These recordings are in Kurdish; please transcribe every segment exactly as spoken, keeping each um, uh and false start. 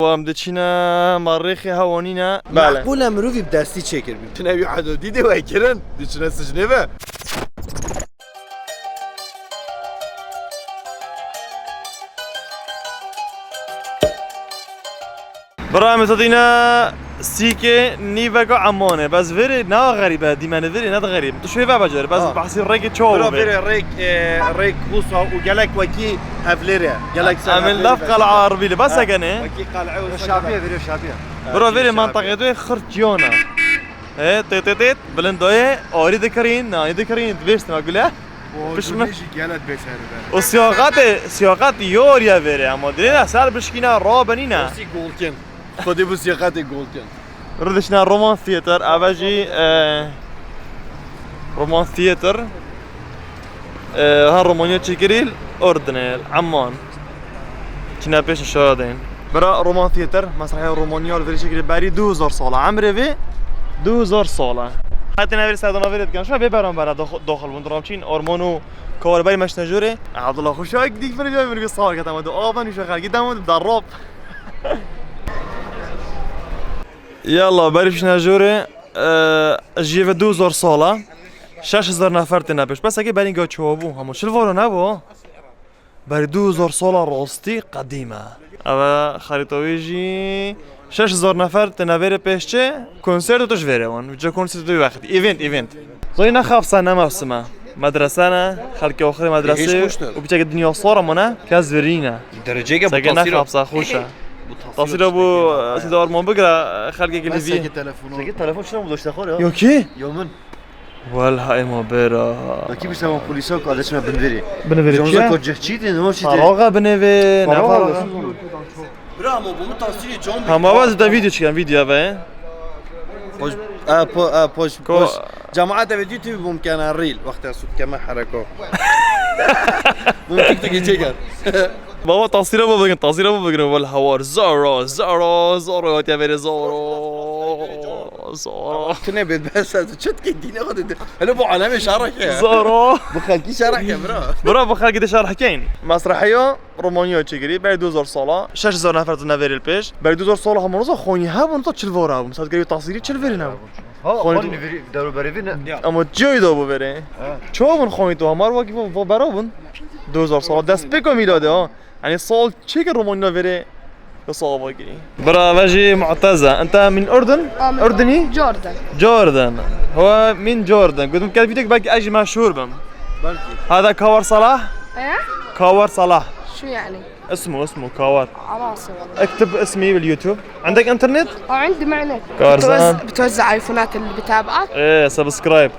Û em diçine merrêxê hewanîne. Bele. Meqbûl e mirovî bi destî çêkir bî. Çine wî hudûdî dê we kirin, diçine sicnê ve. Bira, em êdî ne sîkê nîveka Emanê. Bes vêrê ne xerîb e, dîmenê vêrê ne xerîb. Tu şêve becer, bes Ah. behsî rêkê çawa Bira bê. Vêrê rêk, e, rêk Hûsa û gelek wekî Hevlêr e. Gelek ser Em ê Hevlêrê laf bes. Qel'a Erbîlê, bes Ha, eke ne? Wekî Qel'a û Şabiye, vêrê Şabiye. Bira vêrê Şabiye. Menteqê tu yê xirtiyan e. He, tê tê tê, bilind doyê, arî dikirîn, nanî dikirîn, dibêştin ha gule. Pişt min. Jî gelek bêser be. O siyaqatê, siyaqat yor ya vêrê, ama dilê ne ser bişkîna rabenîne. Nasıl golken? Xwedê bu siyaqatê golken. Rudişne Roman Theater, eve jî, e, Roman Theater, e, ha Romanya çekirî, Urdinê, Amman. Çine pêş şaha deyên. Bira Roman Theater, mesrehê Romanya li vêrê çekirî berî du hezar sala. Emrê vê du hezar sala. Heta ne vêrê serdana vêrê dikin. Şuna vê beran bera dox-, doxil bûn. Ramçîn, Ormon û Kawarberî meşne jûrê. Abdullah Xuşak dik bir bir bir sağ ket ama. Avan uşa xelki demo da rop. Yalla, berî şine jûrê, e, ji yê ve du hezar sala. Şeş hezar nefer têne pêş. Bes eke berî ga çawa bû. Hema şil varo nebû. Berî du hezar sala rastî qedîm e. Eve xerîta wê jî şeş hezar nefer têne vêrê pêşçe konserto tu ji vêrê wan. Uca konserto wî wextî. Event, event. Zoyî ne xapsa ne mevsim e. Medrese ne, xelkê oxirê medresê Hêj xweş e. Û piçeke dinya sor e mane, kes verî ne. Dereceyeke bu Seke ne tasîra. Xapsa xweş e. Bu tasîra Tasîra bu, çekeyim. Sida Orman bigire, xelkê Bes gilî seke vî. Telefonu. Seke telefon şuna mı doşta xor ya? Yok ki. Yo min. Welha ema bera. Wekî bişte wan polîsa ku adetime binverî. Binverî Canza çiye? Ku cih çî dê, ne çî dê. Faraga binevê, ne Faraga faraga. Bira, ama bu mu tasîrê can Hema baz da video çeken, video be. Poş, e, po, e, poş, Ko- poş. Cemaat evet YouTube bum kana reel. Wexta sud keme hereko. Bum TikTok çeker. Baba tasîra bu bigin, tasîra bu bigin. Welha war. Zara, Zara, Zara, ya vere Zara. Zara. Tu ne bed bes tu çit ki dine xo de. Hele bu aleme şarh ya. Zara. Bu xelkî şarh ya bira. Bira bu xelkî de şarh kein. Mesrahiya Romanya çekirî, berî du hezar sala. Şeş hezar nefer tu neverî li pêş. Berî du hezar sala hema roza xonî hebûn, ta çil vara hebûn. Saet gerî tasîrî çil verî nebûn. Ha, Xonî xonî veri, deru berî vî ne. Ama ciyê da bu verê. Ha. Çawa bûn xonî tu hemar wekî va, va bera bûn. Du hezar sala. Destpêka mîladê ha. Yani sal çêke Romanya verê. Sal vakî. Bira ve jî Mu'teza. Ente min Urdun? Amin. Urdunî? Jordan. Jordan. Ho min Jordan. Gudim kel vîdek belki ez jî meşhur bim. Belki. Hada Kawar Salah? He? Kawar Salah. Şu yani. اسمه، اسمه كاوار. عراصي والله. اكتب اسمي باليوتيوب. عندك انترنت؟ اه، عندي معنا. كارزان. بتوزع، بتوزع ايفونات اللي بتابعك؟ ايه، سبسكرايب.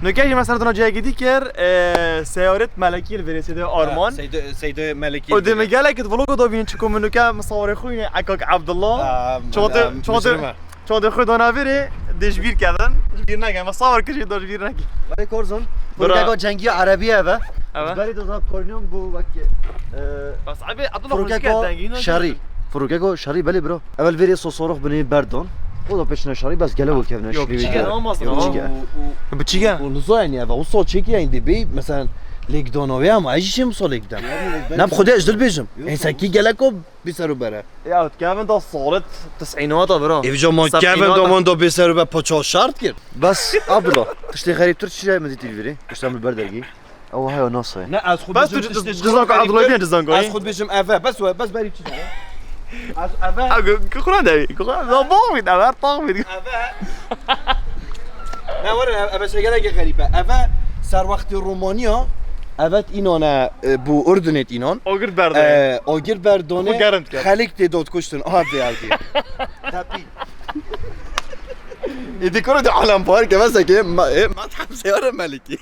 Nuke jî me ser dina cihekî dî kir, e, Seyaret Melekî li vêrê Seyda Arman. Ha, Seyda, Seyda Melekî. O dê me gelek vlogo da bînin, çiko min nuke misawirê xwe yîne Ekak Abdullah. Ha, Çawa te, em, çawa te, micrime. Çawa te xwe dana vêrê, dê ji bîr kevin. Ji bîr nekin, me sawir kir jî da ji bîr nekin. Belê Korzon, Bira. Furkeka cengî Erebî eve. Eve. Berî da zaf kornîyon bû wek, e, Bas abi, Abdullah Furkeka Furkeka dengî ne şerî. Furkeka şerî belê bira. Evel vêrê sosorox binê berdon. O da peşine şerî bes gele bu kevne Yok, şirî biçîke, bide. Olmaz Yok, mı? Biçîke. Biçîke. O nizo yani eve. O so çeki yani de bey mesela lêk dono ve ama ejî şem so lêk den. Ne bi xwedê ez dil bêjim. Yok. Enseki gelek o bir seru bere. Ya kevin da salet tisînata bira. Evca ma kevin da man da bir seru be paça şart kir. Bas Abdullah. Tiştê xerîbtir çi mi dîtî viri? İşte mi ber dergi. Ew heya nasayê. Ne, ez xwe Bes bêjim tu tiştê ji- ji zanka zanka Abdullah yê. Diyen ji zanka Ez yê. Xwe bêjim eve, bes we, bes berî çi diye? Ez eve. Abi, Kur'an da, Kur'an da bol bir de ver, tak bir. Eve. Ne var ya, eve şey gerek garip. Eve ser wextê Romanya, evet inane, e, bu Urdunê inan. Ogir berdane. E, ogir berdane. Bu germt kar. Xelik de dot kuştin, aha de aldi. Tapi. Edi kuru de alam var ki mesela ki ma, e, madham seyara meliki.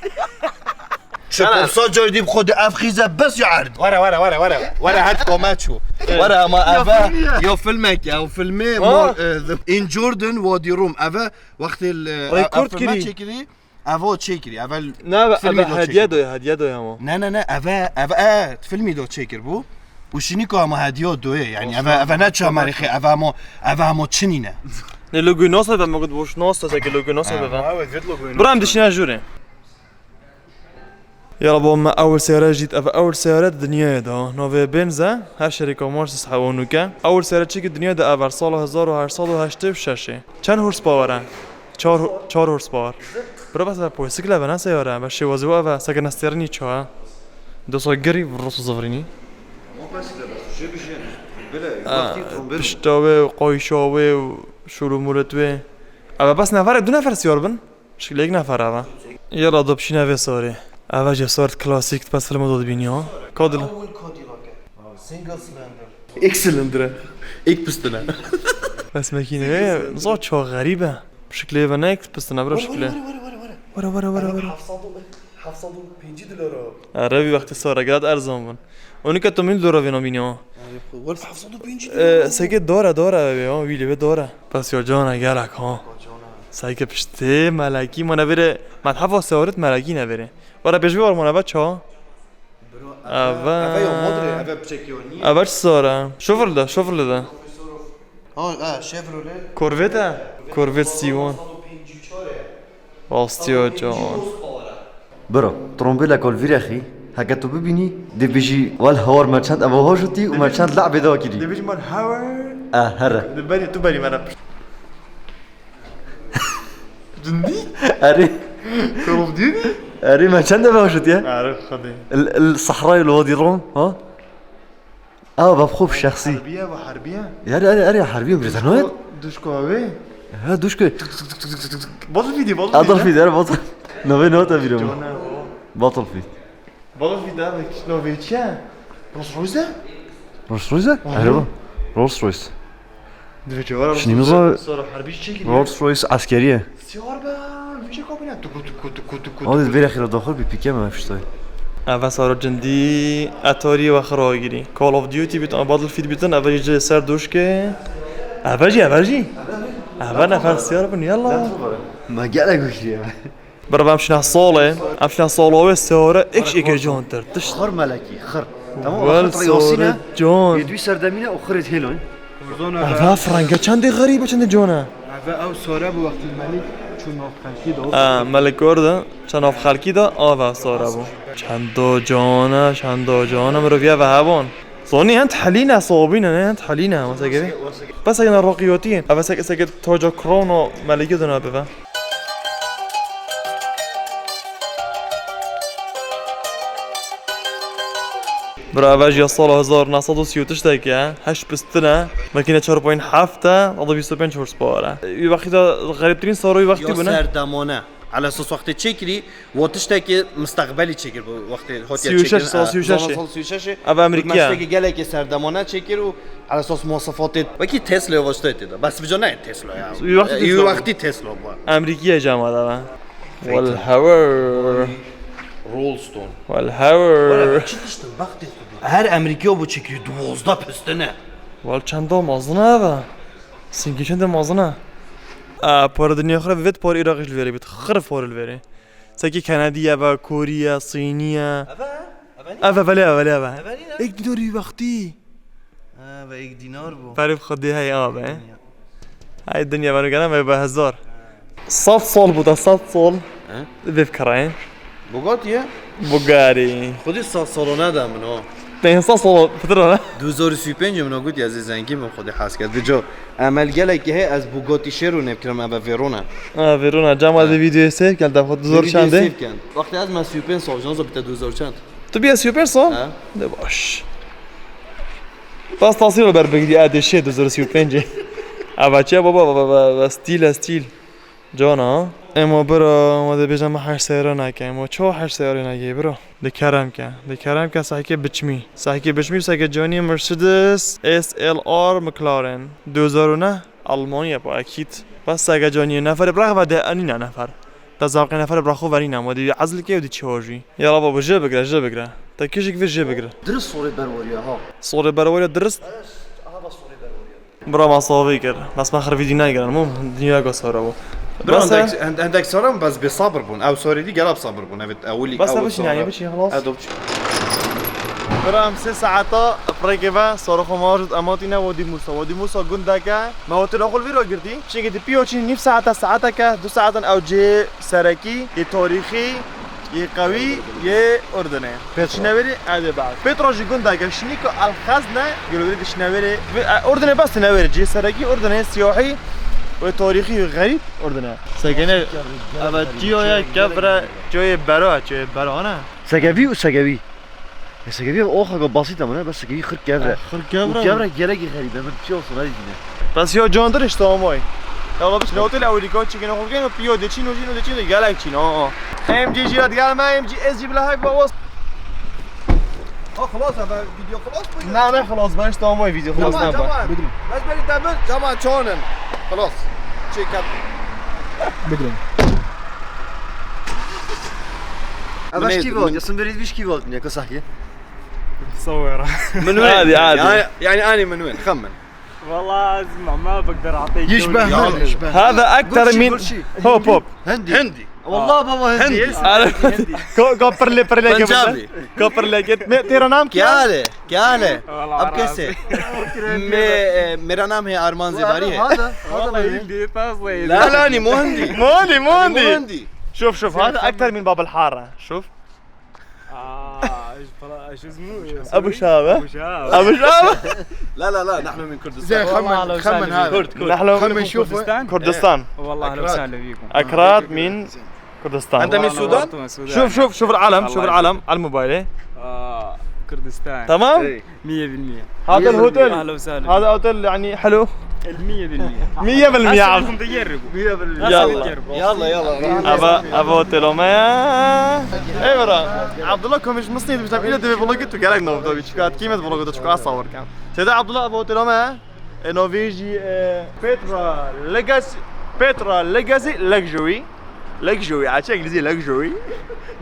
Çi Sana- pirsa cay dî bi xwe di ev xîze bes ya erd. Were, were, were, were. Were, her kome çû. Were ama eve ya filmek ya, o filmê Ha? mor, e, the- in Jordan, Wadi Rum. Eve wextê li, e, Rekord ev filme kirî. Çekirî, eve o çekirî. Eve Na be, filmî eve do hediye çekir. Doya, hediye doya ama. Ne, ne, ne, eve, eve, e, filmî do çekir bu. Û şînî ku hema hediya doyê, yani eve, eve ne çamerîxê, eve hemo, eve hemo çinî ne. Ne logoyu nasıl ben, me got boş nasıl, seke logoyu nasıl ben. Evet, logoyu. Bura em dişine jure. Yala bo me ewil seyare jît, ev ewil seyare di dinyayê de. Navê Benz e, her şerîka Mercedes hewa nûke. Ewil seyare çi ki dinyayê de ev er sala hezar û heşt sed û heştê û şeş e. Çend horsepower e? Çar, çar horsepower. Bira bes ev poysikle be, ne seyare, be şêwazî wa ve, seke nestêrînî ça. Dosa girî, vros zivrînî. Pişta wê û qayşa wê û şûl û mûlet wê. Ev bes nefere, du nefer siyar bin. Şiklek nefere ve. Yala da pişîne vê sarê. Eve jê sort klasîk, bes filma da dibînî ha. Kadil. Ewil Cadillac e. Single cylinder. Ek silindire. Ek pistine. Bes mekîne wê, zor çok xerîb e. Şiklê ve ne ek pistine, bira şiklê. Were, were, were, were, were. Were, were, were, were. Heft sed û, heft sed û pêncî dolar o. Ere, wî wextî sora girat erzan bûn. Û nika tu min dolar vê nabînî ha. Were, heft sed û pêncî dolar. Seke dora, dora ev ya, wî lê wê dora. Bes ya cana gelek ha. Seke piştê melekî, ma neverê methafa sewarit melekî neverê. Were bêjvê war ma neve ça? Eve, eve ya modrê, eve piçekî o niye? Eve çi sor e? Şofirli de, şofirli de. Ha, ha, Chevrolet. Corvette e? Corvette C one. Rastiya can. Bira, trombêla kolvîrexî, heke tu bibînî, dê bêjî, wel hawar me çend eva hojitî û me çend le'bê da kirî. Dê bêjî mal hawar. E, here. Dê berî, tu berî me re. Cindî? Erê. Call of Duty? Erê, me çend eve hojitiye? Erê, xwedê. Il, il sahra li wadî rom, ha? Ew, ev xwe bi şexsî. Herbiye, ev herbiye. Erê, erê, erê, herbiye, bir tane. Duşko, duşko ev ê. Ha, duşko. Battlefield, Battlefield. Battlefield, erê, Battlefield. Navê ne te bîra. Battlefield. Battlefield abi, navê çi ye? Rolls Royce? Rolls Royce? Aha. Erê, Rolls Royce. Divê cewara Şimdi Rolls Royce, sonra harbi çekiliyor. Rolls Royce askeriye. Siyar be, vêca kabine. Tuku, tuku, tuku, tuku, Hadi tuku. Vêre xira daxil bir pike mi efştay. Eve saro cindî, Atari ve xira girî. Call of Duty bîtin, Battlefield bîtin, eve jî ser duşke. Eve jî, eve jî. Eve nefer siyar bin, yalla. Ma gelek goşiye. Bira em şina salê, em şina salo wê sewre ek ji êkê can tir. Tişt. Xir melekî, xir. Tamam, wel xir yasîne. Can. Yê dû serdemîne û xirê hêloyn. Eva frenge çendê xerîbe, çendê can e. Eve ew sare bi wextî melik çû nav xelkî de. Ha, melik orada, çend nav xelkî de, ava sare bû. Çendo can e, çendo can e, mirov eve hebon. Sonî hend helîne, sobîne ne hend helîne, wasa gevê. Bes eke ne roqiyotî, eve seke, seke toca krono melikî dina bive. Bira, eve jî ya sala hezar neh sed û sî û tiştekî ye, heşt pistin e, makîne çar point heft e, sed û bîst û pênc horsepower e. Wî wextî de xerîbtirîn saro wî wextî bûne. Ya serdemane. Ala esas wextê çêkirî, wa tiştekî misteqbelî çêkir bû wextê hatiye çêkirin. Sî û şeş, sal sî û şeş. Sal sî û şeş. Eve Amerîkiye. Tiştekî gelekî serdemane çêkir û ala esas muwasefat wextî Tesla ya, tê de. Bes vêca ne Tesla ya. Wî wextî Tesla bû. Tesla bû. Amerîkiye cama da be. Well, however. Rolston. Well, however. Çi tiştin, bak Tesla. Her Amerîkiya bû çêkirî, duwazdeh pistine. Well, çenda mazin e eve. Singî çende mazin e. A, para dinya xira vêt, para Iraq ji li vêrê bît. Xir para li vêrê. Sekî Kenedî ye, ve Korî ye, Sînî ye. Eve, eve nî? Eve, velê, eve, velê, eve. Eve nî ne? Ek dînarî wextî. Ha, ve ek dînar bû. Ferê bi Xwedê heye abi, he? Dinya. Hey dinya, ben gelen ve be hezar. Sed sal bû da, sed sal. He? Vê fikirayê. Bugatti ye? Bugatti. Xwedî sed salo neda min o. Pênc sed sal pitir e. Du hezar û sî û pênc min o got ya zê zengîn bim, Xwedî hez kir. Dico, emel gelekî heye ez Bugatti Chiron nêbikirim, eve Veyron e. Ha, Veyron e. Cama de videoyê sêv ken, de xwe du hezar çendê? Sêv ken. Wextê ez me sî û pênc sal, jan zo bite du hezar çend. Tu bîye sî û pênc sal? He. De baş. Bas tasîr ber bigirî, a de şê du hezar û sî û pêncê. Ava çiye baba, baba, baba, stîl e, stîl. Cana. Ema bira, ma dê bêje me her seyre nake. Ema çawa her seyre nake, bira? Di kerem ke. Di kerem ke sehkê biçmî. Sehkê biçmî, sehkê canî Mercedes S L R McLaren. Du hezar û neh, Almanya bu, ekîd. Bas sehkê canî neferê bira ve de enîne nefer. Te zavqê neferê bira xwe verîne. Ma dê ezl ke û dê çi hojî. Yala baba, jê bigire, jê bigire. Te kişik vê jê bigire. Dirist sorê berweriya ha. Sorê berweriya dirist? Aha, bas sorê berweriya. Bira me savê kir. Bes me xir vîdî negirin. Mum, dinya go sara bû. Bira bes hendek, hend-, hendek sara bûn, bes bê sabir bûn. Ew sarê dî gelab sabir bûn. Evet, ewilî, bes ew biçin, sara. Yani biçin, xelas. Edo biçin. Bira, em sê saeta pirêkê ve, sora xwe ma jî em hatîne Wadî Mûsa. Wadî Mûsa gundeke, me hotela xwe li vî re girtî. Çinkî di pîya çîn nîv saeta, saeteke, du saetan ew cihê serekî, yê tarîxî, yê qewî, yê Urdunê. Pêt çîne wêrî, edê bas. Petra jî gundeke şinîka El Xezne, gelo wêrî dişîne wêrî. Vê, e, Urdunê bes tîne wêrî, cihê serekî Urdunê, siyahî û tarîxî û xerîb Urdunê. Sekene, eve çiyo ye, kevre, çiyo ye bero, çiyo ye bero, ne? Segevî û segevî. Ya segevî ev oxaka basît e min, bes segevî xirk kevre. Eh, xirk kevre. Û kevre gelekî xerîb e, min çi olsun, hadi dîne. Bes ya candir işte amay. Ya la biçin otel ewilî ka çikin oxu gen û piyo de çin û jin û de çin de gelek çin, ha, ha. Em cî jî gel me, em cî ez cî bila hak ba was. Ha, xelas, ha, video xelas bû ya. Na, ne xelas, ben işte amay video xelas. Tamam, ne ba. Tamam. Bas beri demir, tamam, çonin. Xelas. Çekat. Bidrin. Ava şkî volt, ya sin verî vî şkî volt, ne, ka sahî. Sawera. Min wên. Hadi, hadi. Yani, yani ani min wên, xemmin. والله ما بقدر اعطيك يشبه، يشبه. هذا اكثر من، هوب، هوب. هندي. هندي. والله بابا هندي. هندي. كو، كو، برلي، برلي، كو، برلي، كو، تيرا نام كيا؟ كيالي، كيالي. والله اب كيسي. مي-، میرا نام ہے آرمان زباری ہے. هذا، هذا والله هندي، فاصلة. لا، لا، أنا مو هندي. مو هندي، مو هندي. مو هندي. شوف، شوف، هذا أكثر من باب الحارة. شوف. آه، إيش فلا-، إيش اسمه؟ أبو شابة. أبو شابة. أبو شابة. لا، لا، لا، نحن من كردستان. زين، خمن، والله أهلا خمن وسهلا هذا. فيكم. كرد، كرد. نحن خمن، شوفوا. كردستان؟ إيه. والله أهلا وسهلا فيكم. أكراد من كردستان. أنت من والله السودان؟ نورتونا السودان. شوف، شوف، شوف العلم، الله شوف العلم يسلمك. على الموبايل. آه، كردستان. تمام؟ إيه. مية بالمية. هذا الهوتيل. أهلا وسهلا. هذا هوتيل يعني حلو. المية بالمية. مية بالمية هسه عبد. بدكم تجربوا. مية بالمية. هسه يلا. بتجربوا. يلا، يلا. أبا، أبا هوتيل وما. إيه برا. عبد الله كوميش مصني، بس إلى دبي والله قلت له قال لك نوف دوبي، شو كانت كيمة والله قلت له شو كانت صور كان. سيدي عبد الله، أبا هوتيل وما. Navê jî, e, Petra Legacy, Petra Legacy Luxury. Luxury, a çi îngilîzî luxury.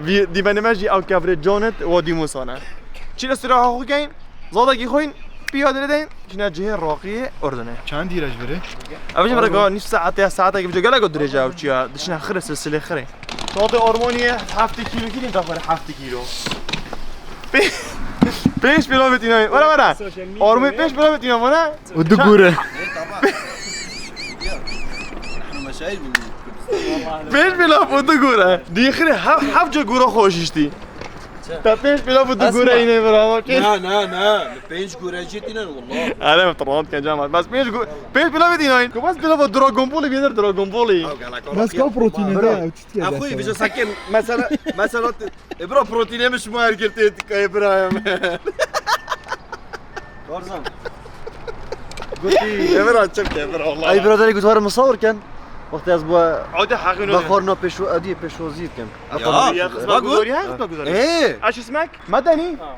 Vî dîmenê me jî ew kevirê Jonet Wadî Mûsa ne. Çi lê sira xwe keyin, zadekî xwîn, piya dilê deyin, çine cihê raqiyê Urdunê. Çend dîre ji virê? Ev jî rega nîv saetê, saetekî vêca gelek dirêj e ew çiya, dişine xirê, silsilê xirê. Çantê armaniyê heft kîlo kî nîm daxwere heft kîlo. Pê-, pênc pêlavê tînayê. Were, were. Armê pênc pêlavê tîna, were. Û du gûre. Pênc pêlav û du gûre. Dîxirê hev-, heft ca gûra xwe şiştî. Te pênc pêlav û du gûre îne bira, okey? Na, na, na. Pênc gûre jî tînin, wallah. Erê, min rond ke cama. Bes pênc gû-, pênc pêlavê tînayîn. Ku bes pêlava Dragon Ballî bîdir, Dragon Ballî. Bes ka protînê de, ew çi diye. Axuy, vêca sakin, mesela, mesela, E, bira, protînê min ji me her girtê dikayê, bira em. Karzan. Gotî. E, bira, çi bike, bira, wallah. Ay, biraderê, got, were min sawir ken. Wextê ez bû-, Ode heqî be node. Xwarina pêşo-, ediyê pêşwazî bikim. Ya, ya, xizmetguzarî, ya, xizmetguzarî. Ê. Eş ismek? Medeni? Ha.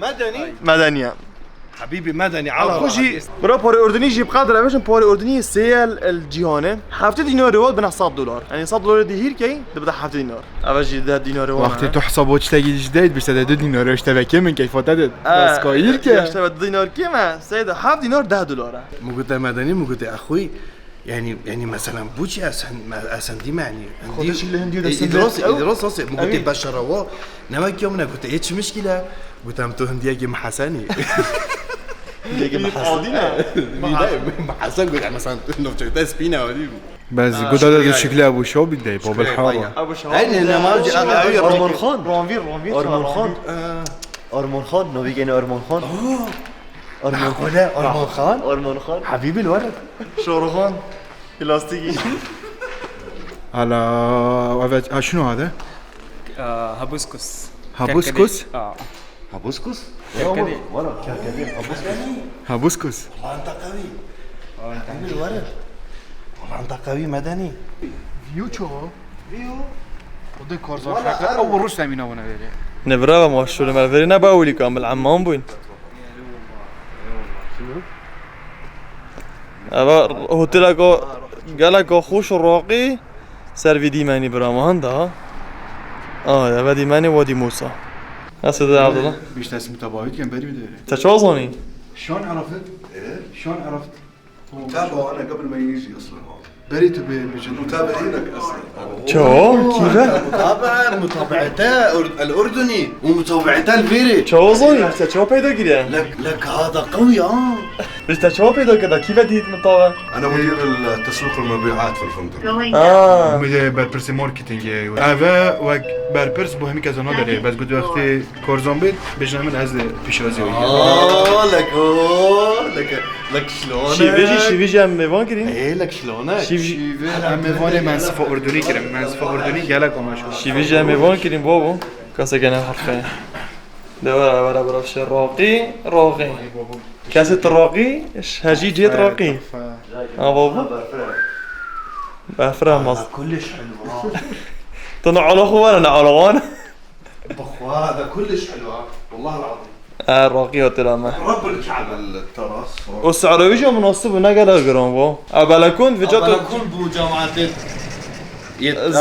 Medeni? Medeniye. Habîbî, Medenî, ala. Xwe jî, bira, parê Urdunî jî bi qedir e, bêjin parê Urdunî sêyel el cîhanê. Heftê dînarê wan bine sed dolar. Yanî sed dolarê dihîr key, dibide heftê dînar. Eve jî deh dînarê wan. Wextê tu hesaba tiştekî ji dê dibîse de du dînar, ji te ve kêm in, keyfa te de. E, bes ka hîr ke. Ya ji te ve du dînar kêm e, sey de heft dînar deh dolar e. Min gote Medenî, min gote exwî. Yanî, yanî, meselan, bû çi ez hen-, me-, ez hendî me, yanî, hendî, Xwedê şî li Hindî de e, sinde. Îdî rast, ew, îdî rast, rast e. Min gotê, ew, beşara wa, ne wek ya min e, gote, ê çi mişkîl e? Gote, em tu hindiyekî Mehesenî. Hindiyekî Mehesenî. Adî ne? Mî ne, Mehesen gote, meselan, navçeyê te spî ne, adî. Bes, ha, gote de şikli, şikli Ebu Şo bî de, Şikli Babil Hara. Ebu Şo. Hey, ne, ne, ma, Şikli, Arman Xan. Ranvîr, Ranvîr, Arman Xan. Ranvîr. Ee. Arman Xan, navî gene Arman Xan. Oh. Arman. Makule, Arman Xan. Arman Xan. Habîbî li were. Şoroxan. Plastîkî. Hala, evet, ha, şunu hadi. Aa, habuskus. Habuskus? Kerkedi. Aa. Habuskus? Kerkedi. Ya, wala, kerkedi, habuskus. Habuskus. Lan taqavi. Lan taqavi Medenî. View ço? View. O de Korzan. Wala, şaka. Ew Rus emîna buna verê. Ne brava, maşallah, me verê ne bawlî kamil amman bûn. Eva hoteleka geleka xweş û raqî ser vî dîmenî bira me handa. Ay, eve dîmenê Wadî Mûsa. Nasıl de Abdullah? Bîşte ez mutebawît kem berî de. Te çawa zanî? Şan Arafet. Şan Arafet. Tabi, ana قبل ما يجي أصلًا. Berî tu bê, bêjin, mutabeînek eslen. Çawa? Kî ve? Mutabe, mutabeete Ur-, el Urdunî û mutabeete li vêrê. Çawa zanî? Te çawa peyda kiriye? Lek, lek hada qewî ha. Biz te çawa peyda kiriye? Kî ve dît mutabe? أنا مدير التسويق والمبيعات في الفندق. Aa. Berpirsê marketingê. Ev e wek berpirs bo hemî kesa naderê. Bes got wextê Korzan bê, bêjin min ez pêşwazî wî. Aa, leko, leke, lek şlone. Şîvê jî, şîvê jî em mêvan kirîn. Ê, lek şlone. Şîv-, şîvê em mêvanê mensifa Urdunî kirin. Mensifa Urdunî gelek amaşo. Şîvê jî em mêvan kirîn, babo. Kasa gene harfe. De were, were, were, şey, raqî, raqî. Kesê tu raqî, hejî cêt raqî. Ha, babo. Befra maz. كلش حلوة. Tu ne ala xwe were, ne ala wan. بخوا، هذا كلش حلو، ها؟ والله العظيم. E, raqî hatira me. رب الكعبة التراس. O si'ra wî jî munasib û ne gelek giran bo. E, belekûn, vêca tu بلكون بو جامعة.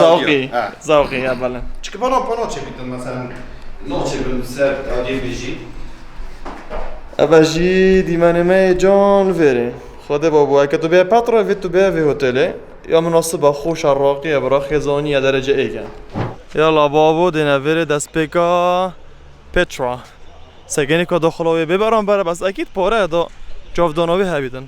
Zewqî. Ha. Zewqî, ya bele. Çiki bana, bana çevirdin mesela. Ne çevirdin, ser, adiyê bêjî? Eve jî dîmenê me yê can vêrê. Xwedê babo, eke tu bê Petra, vê tu bê vê hotelê. Ya munasiba xweş a, raqî ye, bira xêzanî ye, derece êk e. Yala babo, dêne vêrê destpêka Petra. Segenî ka daxila wê bê beramber, bes ekîd pare da çavdana wê hebîtin.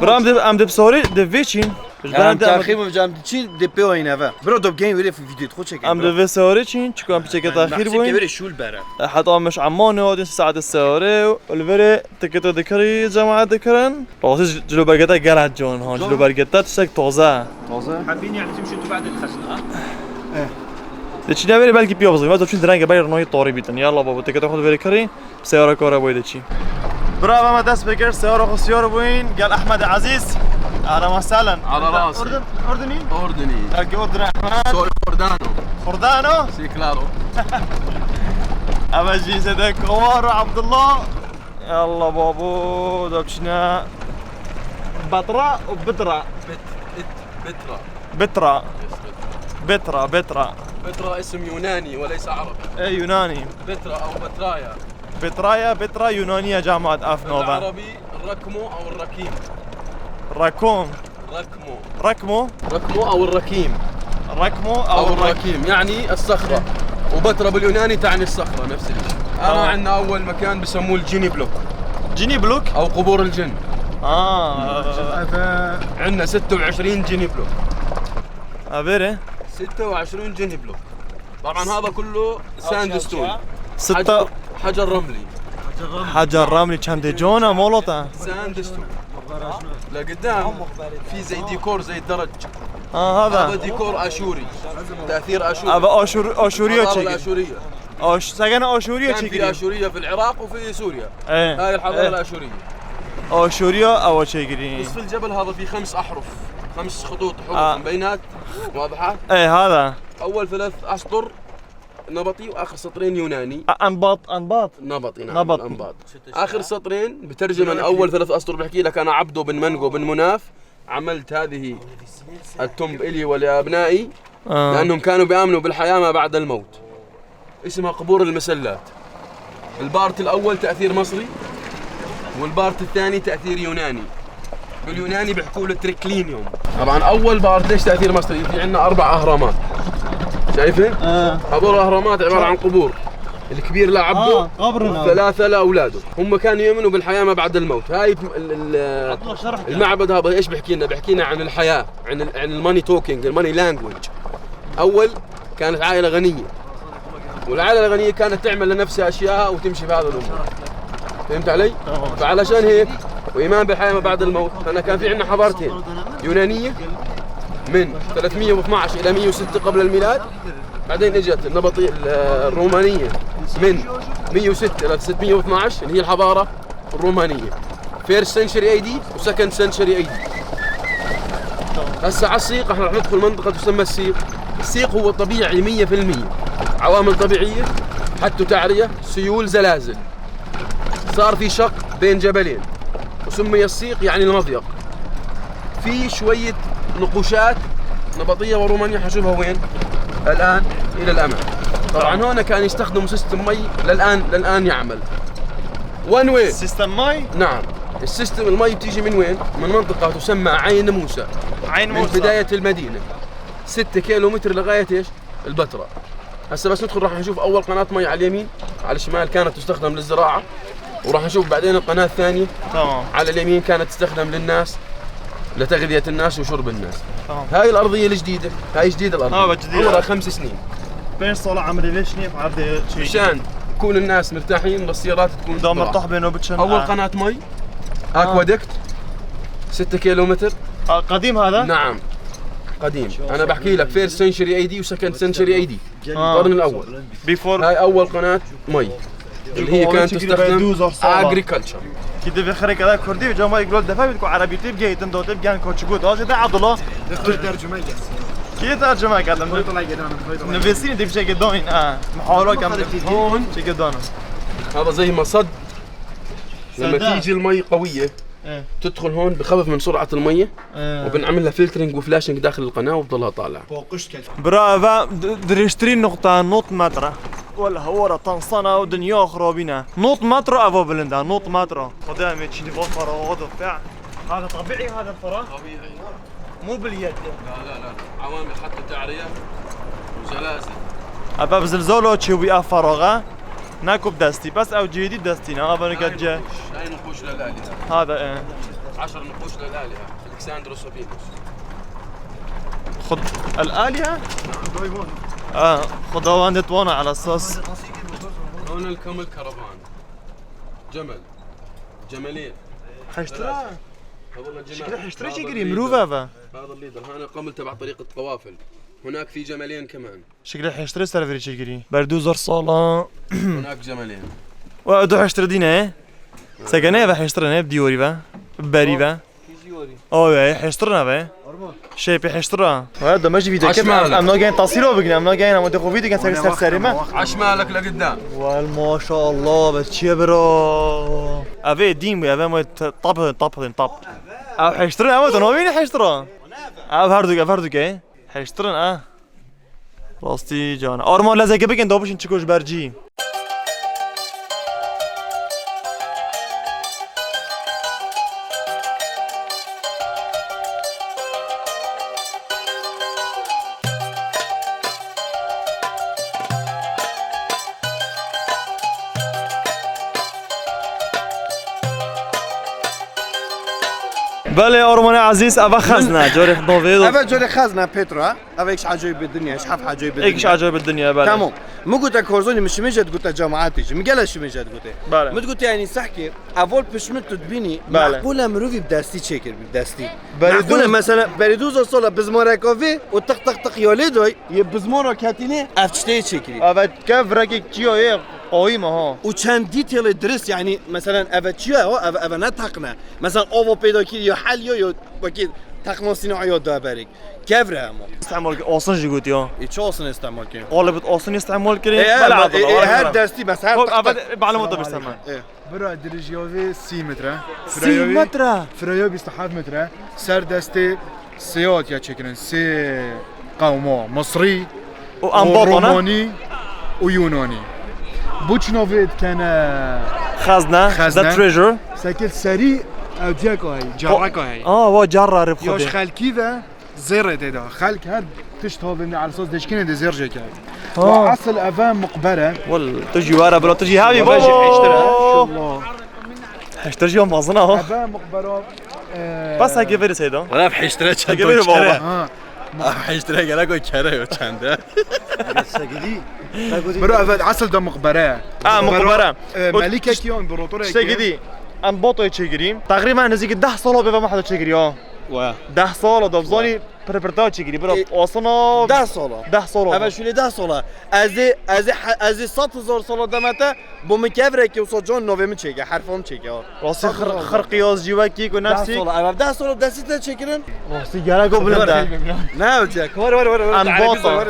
Bira em dê, em dê bi sarê dê vê çîn. Ji ber em dê em taxî bû, em çî dê pê wayî neve. Bira do game wêrê vîdeo xwe çekin. Em dê vê sarê çîn, çiko em piçeke taxîr bûyîn. Wêrê şûl bere. E, heta em ji Emanê hadin saet sarê û li vêrê tikete dikirî, cemaet dikirin. Rastî cilo bergeta gelek can, ha, cilo bergeta tiştek taze. Taze. حابين يعني تمشوا انتوا بعد الخزنة، ها؟ De çîne verê belkî piya bizî. Vado çûn direnge belê rinayî tarî bîtin. Yalla babo, têkete xwe verê kirî, bi seyara kara boyê de çî. Bravo, me dest pê kir, seyara xwe siyar bûyîn. Gel Ehmed Ezîz. Ahlan ve sehlen. Ala rasi. Urdun, Urdunî? Urdunî. Belkî Urdun Ehmed. Soy Kordano. Kordano? Sì, claro. Eve jî zêde Kowar û Abdullah. Yalla babo, da biçîne. Batra û Bitra. بت-، بت-، بترا. Bitra. Yes, بترا. Bitra, Bitra. بترا اسم يوناني وليس عربي. E, Yunanî. بترا أو بترايا. Betraya, Betra Yunaniye cemaat, af nava. بالعربي ركمو أو الركيم. Rakom. ركمو. Rakmo. ركمو أو الركيم. Rakmo أو أو الركيم. الركيم، يعني الصخرة. وبترا باليوناني تعني الصخرة، نفس الشيء. أنا آه. عندنا أول مكان بسموه الجيني بلوك. جيني بلوك؟ أو قبور الجن. آه. عندنا ستة وعشرين جيني بلوك. أبيري؟ ستة وعشرين جيني بلوك. طبعًا هذا كله ساند ستون. ستة. حجر، حجر رملي. حجر رملي، çendê cona molota. ساند ستون. لقدام في زي ديكور زي الدرج. آه، هذا. هذا ديكور آشوري. تأثير آشوري. هذا آشور-، آشورية الحضارة الآشورية. آش-، سكن آشورية كان في آشورية في العراق وفي سوريا. إيه. هاي الحضارة الآشورية. آشورية أول شيء قريني. نصف الجبل هذا فيه خمس أحرف، خمس خطوط حروف آه. بينات. واضحة؟ إيه، هذا. أول ثلاث أسطر نبطي وآخر سطرين يوناني. أنباط، أنباط. نبطي، نعم، نبطي. أنباط. آخر سطرين بترجمة أول ثلاث أسطر، بحكي لك: "أنا عبدو بن منقو بن مناف، عملت هذه التمب إلي ولأبنائي، آه. لأنهم كانوا بيآمنوا بالحياة ما بعد الموت." اسمها قبور المسلات. البارت الأول تأثير مصري، والبارت الثاني تأثير يوناني. باليوناني بيحكوا له تريكلينيوم. طبعًا أول بارت ليش تأثير مصري؟ في عندنا أربع أهرامات. شايفين؟ آه. هذول الأهرامات عبارة عن قبور. الكبير لعبده، آه، قبرنا. ثلاثة لأولاده. هم كانوا يؤمنوا بالحياة ما بعد الموت. هاي ال-، ال-، المعبد هذا إيش بيحكي لنا؟ بيحكي لنا عن الحياة، عن ال-، عن الماني توكينج، الماني لانجوج. أول كانت عائلة غنية، والعائلة الغنية كانت تعمل لنفسها أشياء وتمشي بهذا الأمور. فهمت علي؟ تمام. فعلشان هيك، وإيمان بالحياة ما بعد الموت، فأنا كان في عندنا حضارتين يونانية من ثلاثمية واثناعش إلى مية وستة قبل الميلاد، بعدين إجت النبطي-، ال-، الرومانية من مية وستة إلى ستمية واثناعش، اللي هي الحضارة الرومانية. First century إيه دي و second century إيه دي. هسه على السيق، احنا رح ندخل منطقة تسمى السيق. السيق هو طبيعي مية في المية. عوامل طبيعية، حتى تعرية، سيول، زلازل. صار في شق بين جبلين. وسمي السيق يعني المضيق. في شوية نقوشات نبطية ورومانية حنشوفها وين؟ الآن إلى الأمام. طبعًا هون كان يستخدموا سيستم مي للآن، للآن يعمل. وان واي. سيستم مي؟ نعم. السيستم المي بتيجي من وين؟ من منطقة تسمى عين موسى. عين من موسى. بداية المدينة ستة كيلومتر لغاية إيش؟ البتراء. هسه بس ندخل راح نشوف أول قناة مي على اليمين، على الشمال كانت تستخدم للزراعة، وراح نشوف بعدين القناة الثانية تمام. على اليمين كانت تستخدم للناس، لتغذية الناس وشرب الناس. تمام. هاي الأرضية الجديدة، هاي جديدة الأرضية. آه، جديدة. عمرها خمس سنين. بين صالة عمري ليش نيف عرضي شيء؟ مشان كل الناس مرتاحين، بس سيارات تكون دام راحة. مرتاح بينه وبتشن، أول آه. قناة مي، آه. أكوادكت، ستة كيلومتر. آه، قديم هذا؟ نعم، قديم. أنا بحكي لك first century A D و second century A D. آه. القرن الأول. Before. هاي أول قناة مي اللي هي كانت تستخدم agriculture. كي دفي خريك هذا كردي، جا ما يقولوا دفع بتكو عربي تيب جاي تندو تيب جان كوتش جود. هذا ده عضلة. ترجمة. كي ترجمة كذا؟ نفسيني دي بشكل داين. آه، محاولة كم. هون. شكل دانا. هذا زي مصد. لما تيجي المي قوية، إيه. تدخل هون بخفف من سرعة المية، إيه. وبنعمل لها filtering و flushing داخل القناة وبضلها طالعة. Bira, eve d-, dirêjtirîn nuqta nod metre. Wele hewara tansana û dinya xirabîne. Nod metre eva bilind e, nod metre. Xwedê em ê çînî van feraxa do fe. Hada tabîî hada fera. طبيعي. مو باليد. لا، لا، لا. عوامل حتى تعرية وزلازل. Eve bi zilzalo çêbû ev feraxa. Nako bi destî. Bes ew cihê dî destî ne. Eve nika ce. Nine نقوش للآلهة. Hada e. عشر نقوش للآلهة. ألكساندروس وفينوس. خد الآلهة؟ آه، خداوند توانه على أساس. هون الكم الكرفان. جمل. جملين. Heştira. هذول الجمال. Şekilde heştira çekirî, mirov eve. هذا الليدر. هنا قمل تبع طريقة قوافل. هناك في جملين كمان. Şekilde heştira ser virî çekirî. Ber du hezar sala. هناك جملين. Wa du heştira dîne. Seke ne ve heştira ne, bi dîwarî ve. Bi berî ve. O ve, heştira ne ve. Şey, pê heştira. Wa, deme jî vîdeo ke, em, em nagên tasîro bigin, em nagên, em de xwe vîdeo ke ser, ser serê me. عش مالك لقدام. Wel, maşallah, be çiye bira. Eve dîn bu, eve ma t-, tap, tap, tap. Ev heştirin, ev tu navî ne heştira? Ev her du, ev her du ke. Heştirin, e. Rastî can. Arma lezeke bikin, da bişin çiko ji ber cî. Belê, Armanê ezîz, eve xezne, carê navê do. Eve carê xezne, Petra. Eve êk ji ecaîb dinya, ji heft ecaîb dinya. Êk ji ecaîb dinya, belê. Tamam. Min gote Korzonî, min şimê jê digote cemaetê jî. Min gele şimê jê digote. Belê. Min digote, yanî sehkê, evol pişt min tu dibînî, belê, meqûl e mirovî bi destî çêkir, bi destî. Meqûl e, mesela, berî du hezar sala bizmareka vê û tiq tiq tiq ya lê day, yê bizmara ketînê, ev tiştê çêkirî. Eve kev rekek çiya yê qayîm e ha. Û çend detailê dirist, yanî, mesela, eve çiya ye ha, eve, eve ne teqne. Mesela, ava pêda kiriye, heliye ya, wekî teqna sînaiya da berek. Kevre hema. Îstemal kir, asin jî gotiya. Ê, çi asin îstemal kir? Qalib asin îstemal kir. Ê, ê, her destî, mes her tak tak. Ê. Bira, dirêjiya vê sî metre. Sî metre? Firaya vê bîst û heft metre. Ser destê sê hatiye çêkirin. Sê qewma. Misrî, û Embatana? Romanî û Yunanî. Bo çi navê dikene xezne, xezne? The treasure. Sekil serî ew ciyeka heyî, careka heyî. A, wa carra rib xwedê. Ya ji xelkî ve zêrê tê de. Xelk her tişt havêne, ersas deşkînê de zêr jê kevin. Ha. Wa esil eve muqbere. Wel, tu jî were bira, tu jî hevî bo. Maşallah. Heştir jî mezin a. Eve muqbera, e, bas heke verî seyda. Wala heştire çend kere. Ha. Ah, heştire gerek o kere yo çende. Bira, eve esil de muqbere. Ha, muqbere. E, melikekî yo, împaratorê. Şekî dî. Em botoyê çêkirî. Teqrîben nizîkî deh sala bê ve me heta çêkirî, ha. Wa. Deh sala, da bizanî pirpirta çêkirî. Bira, e, asina deh sala. Deh sala. Eve şûlê deh sala. Ez ê, ez ê he-, ez ê sed hezar sala demete, bo min kevrekê wisa can navê min çêke, herfa min çêke, ha. Rastî xir-, xirqiyaz jî wekî ku nefsî. Deh sala, eve deh sala destî te çêkirin. Rastî gerek o bilind e. Ne hocek? Were, were, were, were. Em bota.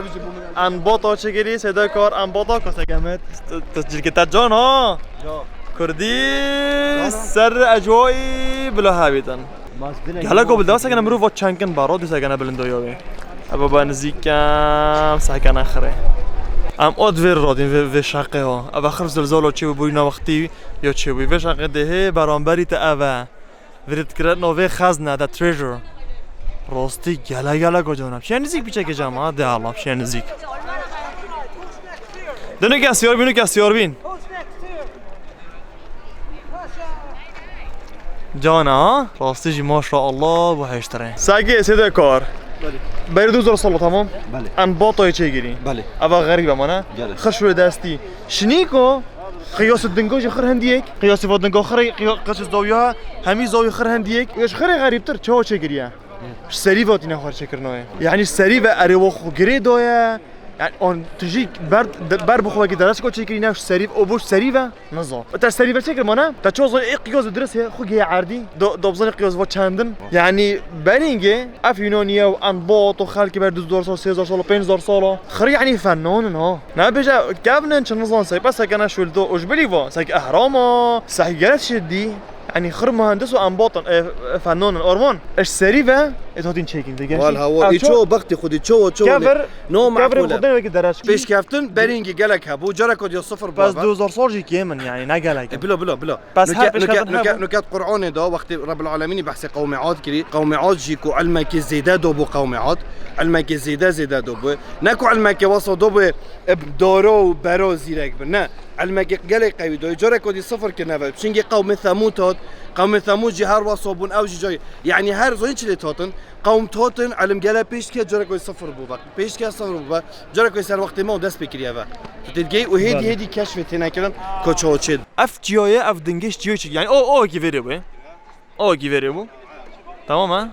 Em bota çêkirî, sêdekar, em bota kosek em. Te, te cilkê te can, ha? Can. Kurdî ser ecwayî bila hevîtin. Gelek o bilda sekene mirov va çenkin baro, dî sekene bilindo yo wê. Ebe ba nizîk em sekene xirê. Em od vê radin vê, vê şaqê ha. Ebe xir zilzalo çê bû, bûyî na wextî yo çê bû. Vê şaqê dê hê beramberî te eve. Virêtkirina vê xezne, the treasure. Rastî gele gele kocaman. Şiya nizîk piçekê cama, de Allah, şiya nizîk. Dönük ya siyor bin, ya siyor bin. Cana, ha? Rastî jî maşallah bu heştire. Sagi sede kar. Belê. Beri du zor salo, tamam? Belê. Em batoyê çêgirî. Belê. Eva xerîb e mana. Gelê. Xir şûrê destî. Şinîko, qiyasê dingo jî xir hendiyek. Qiyasê va dingo xir, qiya-, qiyasê zawiya, hemî zawî xir hendiyek. Ê ji xirê xerîbtir, çawa çêgiriye? Ji serî ve tîne xwe çêkirinoye. Yani serî ve erê wa xwe girê daye. Yani on tijî ber, ber bi xwe wekî dereçko çêkirî, ne ji serî, o bo ji serî ve nizo. Te serî ve çêkir mana? Te ço zor ê qiyas dirist hê, xwe gê erdî. Do, do bizanî qiyas va çendin. Yani beringê, ev Yunaniye û enbat û xelkê ber du zor sal, sê zor sal, pênc zor sal. Xir yani fennanin ha. Ne bêje kevnin çi nizan sey, bes sekene şuldo û ji bilî va, sek ehrama, sek gere şidî. Yani xir muhendis û embatin, e, e, fennanin, orman. Eş serî ve, e, totîn çekin de, gerçi. Wal hawa, e, ço bextî xudî, ço, ço. Kevir, no kevir makule. Xudin wekî dereç. Pêşkeftin, beringî gelek hebû, cara ko diyo sıfır bu. Bes du zor sal jî kêmin yani, ne gelek. E, bilo, bilo, bilo. Bes her pêşkeftin hebû. Nuket Qur'anê da, wextê Rebbil Alemînî behsê qewmê Ad kirî, qewmê Ad jî ku ilmekê zêde do bû qewmê Ad, ilmekê zêde zêde do bû. Ne ku ilmekê wesa do bû, e, daro û bero zîrek bin. Ne. Ilmekê gelek qewî doyê. Carek odî sifir kirine ve. Çingê qewmê Semûd hat. Qewmê Semûd jî her wesa bûn. Ew jî cay. Yani her zoyî çi lê tatin. Qewm tatin, ilim gele pêş dike, carek odî sifir bû ve. Pêş dike sifir bû ve. Carek odî ser wextê me û dest pê kiriye ve. Tu tê digey û hêdî hêdî keşfê têne kirin. Koça o çê. Ev çiyaye, ev dingê çiyo çi. Yani o, o ki verê bu. Awekî verê bû. Tamam ha?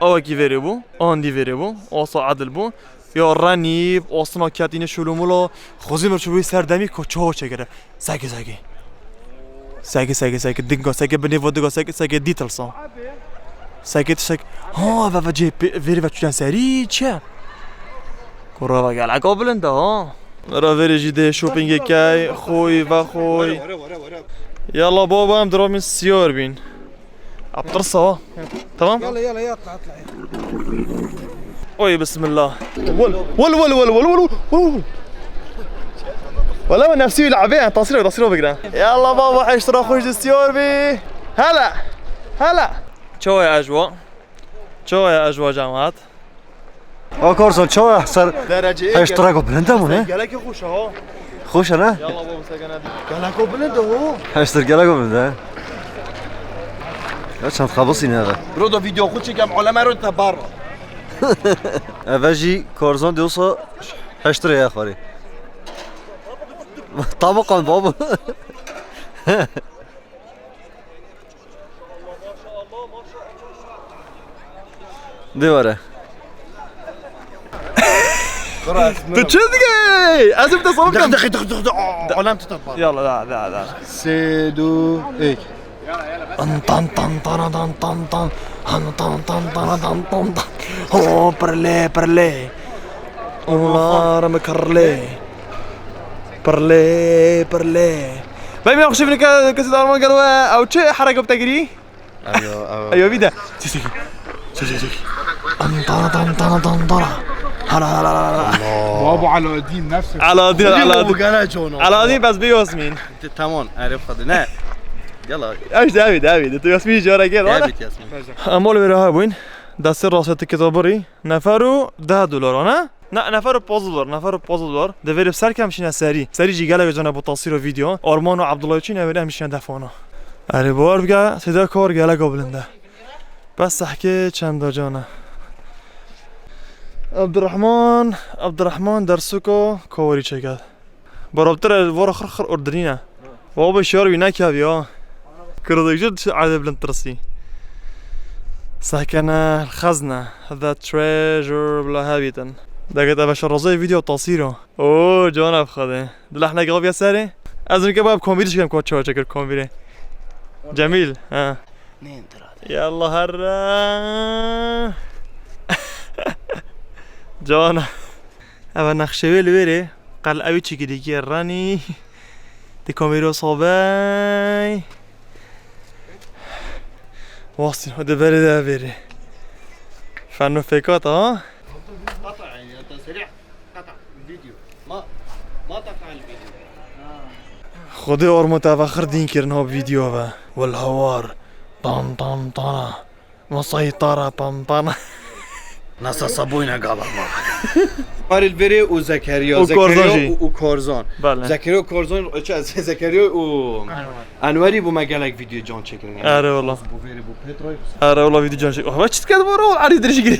Awekî verê bû. Andî verê bû. Osa edil bû. Ya renîb, osna ketîne şulumula. Xozî mir çûbû ser demî ko çawa çêkire. Seki, seki. Seki, seki, seki. Dinga, seki binê vo dinga, seki, seki dîtilsa. Seki tiştek. Ha, ve, ve, cê, pe-, verê ve çûyen serî çi? Kurava gelek o bilind ha. Ra verê jî dê shoppingê key, xoy, ve xoy. Yalla baba, em diramîn siyar bîn. Aptirsa. Tamam? يلا، يلا، يلا، اطلع، اطلع، يلا. Oy, bismillah. Wal, wal, wal. Wala nefsî la'be, tasîra, tasîra bigre. Yalla baba, heştira xweş distiyar bî. Hala. Hala. Çoya ejwa. Çoya ejwa cemaat. O Korson, çawa ser Dereceyê heşt gelek, rego bilind e bu, ne? Gelekî xweş e, ha. Xweş e, ne? Yalla baba, se gene dî. Geleko bilind e, ho. Heştir geleko bilind e. Ya çend xabisî ne eve? Bro, do video xwe çekem, aleme ro te bar. Eve jî Korson diyorsa heştir ya xwarî. Tabakan baba. Dê were. Tu çi digey? Ez ê bi te sabit kem. Dix, dix, dix, dix, dix. Aa, alem tut at bana. Yalla, da, da, da. Sê, du, ek. An tan tan tana tan tan tan. Han tan tan tana tan tan tan. Ho, pirlê, pirlê. Olar mi kirlê. Pirlê, pirlê. Bey, me xşîf nike, kesî darman gelo, ew çi hereke bi te girî? Eyo, eyo. Eyo, bir de. Çek, çek, çek. Çek, çek, çek. Antana, tantana, tantana. Hala, hala, hala, hala. Baba Alaaddin, nefsi. Alaaddin, Alaaddin. Alaaddin, bes bi Yasmin. Tamam, arif hadi. Ne? Yalla. Ev de, ev de, ev de. Tu Yasmin jara gel, wala? Evet, Yasmin. Amol vere ha bûn. Destê rastê tu kitabirî. Nefer û deh dolar, ne? Ne, nefer û pazdeh dolar, nefer û pazdeh dolar. Deverê ser kem şine serî. Serî jî gelek cana bo tasîr û video. Arman û Abdullah çî neverê em şine defana. Erê, bawer bike, sêde kar gelek bilind e. Bes sehkê çend cana. Abdurrahman, Abdurrahman dersuko kawarî çeket. Barabtir e, vara xir xir ordirîne. Baba şiyar wî nekevî ha. Kurdek jî çi erdê bilind tirsî. Sehkene xezne, the treasure bila hevîtin. Deket eve şerazayê video tasîro. Oo, can ev xwedê. Dilehnek aviye serê. Ez rike bab kombîrî çikem ko çawa çekir kombîrê. Cemîl, ha. Ne enterade. Yallah herre. Can. Eve nexşe wê li wê rê. Qel ewî çikî dikî renî. Di komîro sobey. Wasî, hadi berê de verê. Fenno fêkat ha? قطع، يعني، أنت سريع. قطع. فيديو. ما، ما تقطع الفيديو. Xwedê ormo te ve xir dîn kirin ha video ve. Wel hawar. Tam, tam, tana. Masayî tara pam pana. Nasa Saboyna gala ma. Paril Verê û Zekeriya. Û Zekeriya Korzan jî. Û, û Korzan. Bele. Zekeriya û Korzan, çe, Zekeriya û Enwerî bû me gelek video can çekirin. Erê wala. Bu Verê, bu Petroy. Erê wala, video can çek. Ama çit ked var o, erî dirij girî.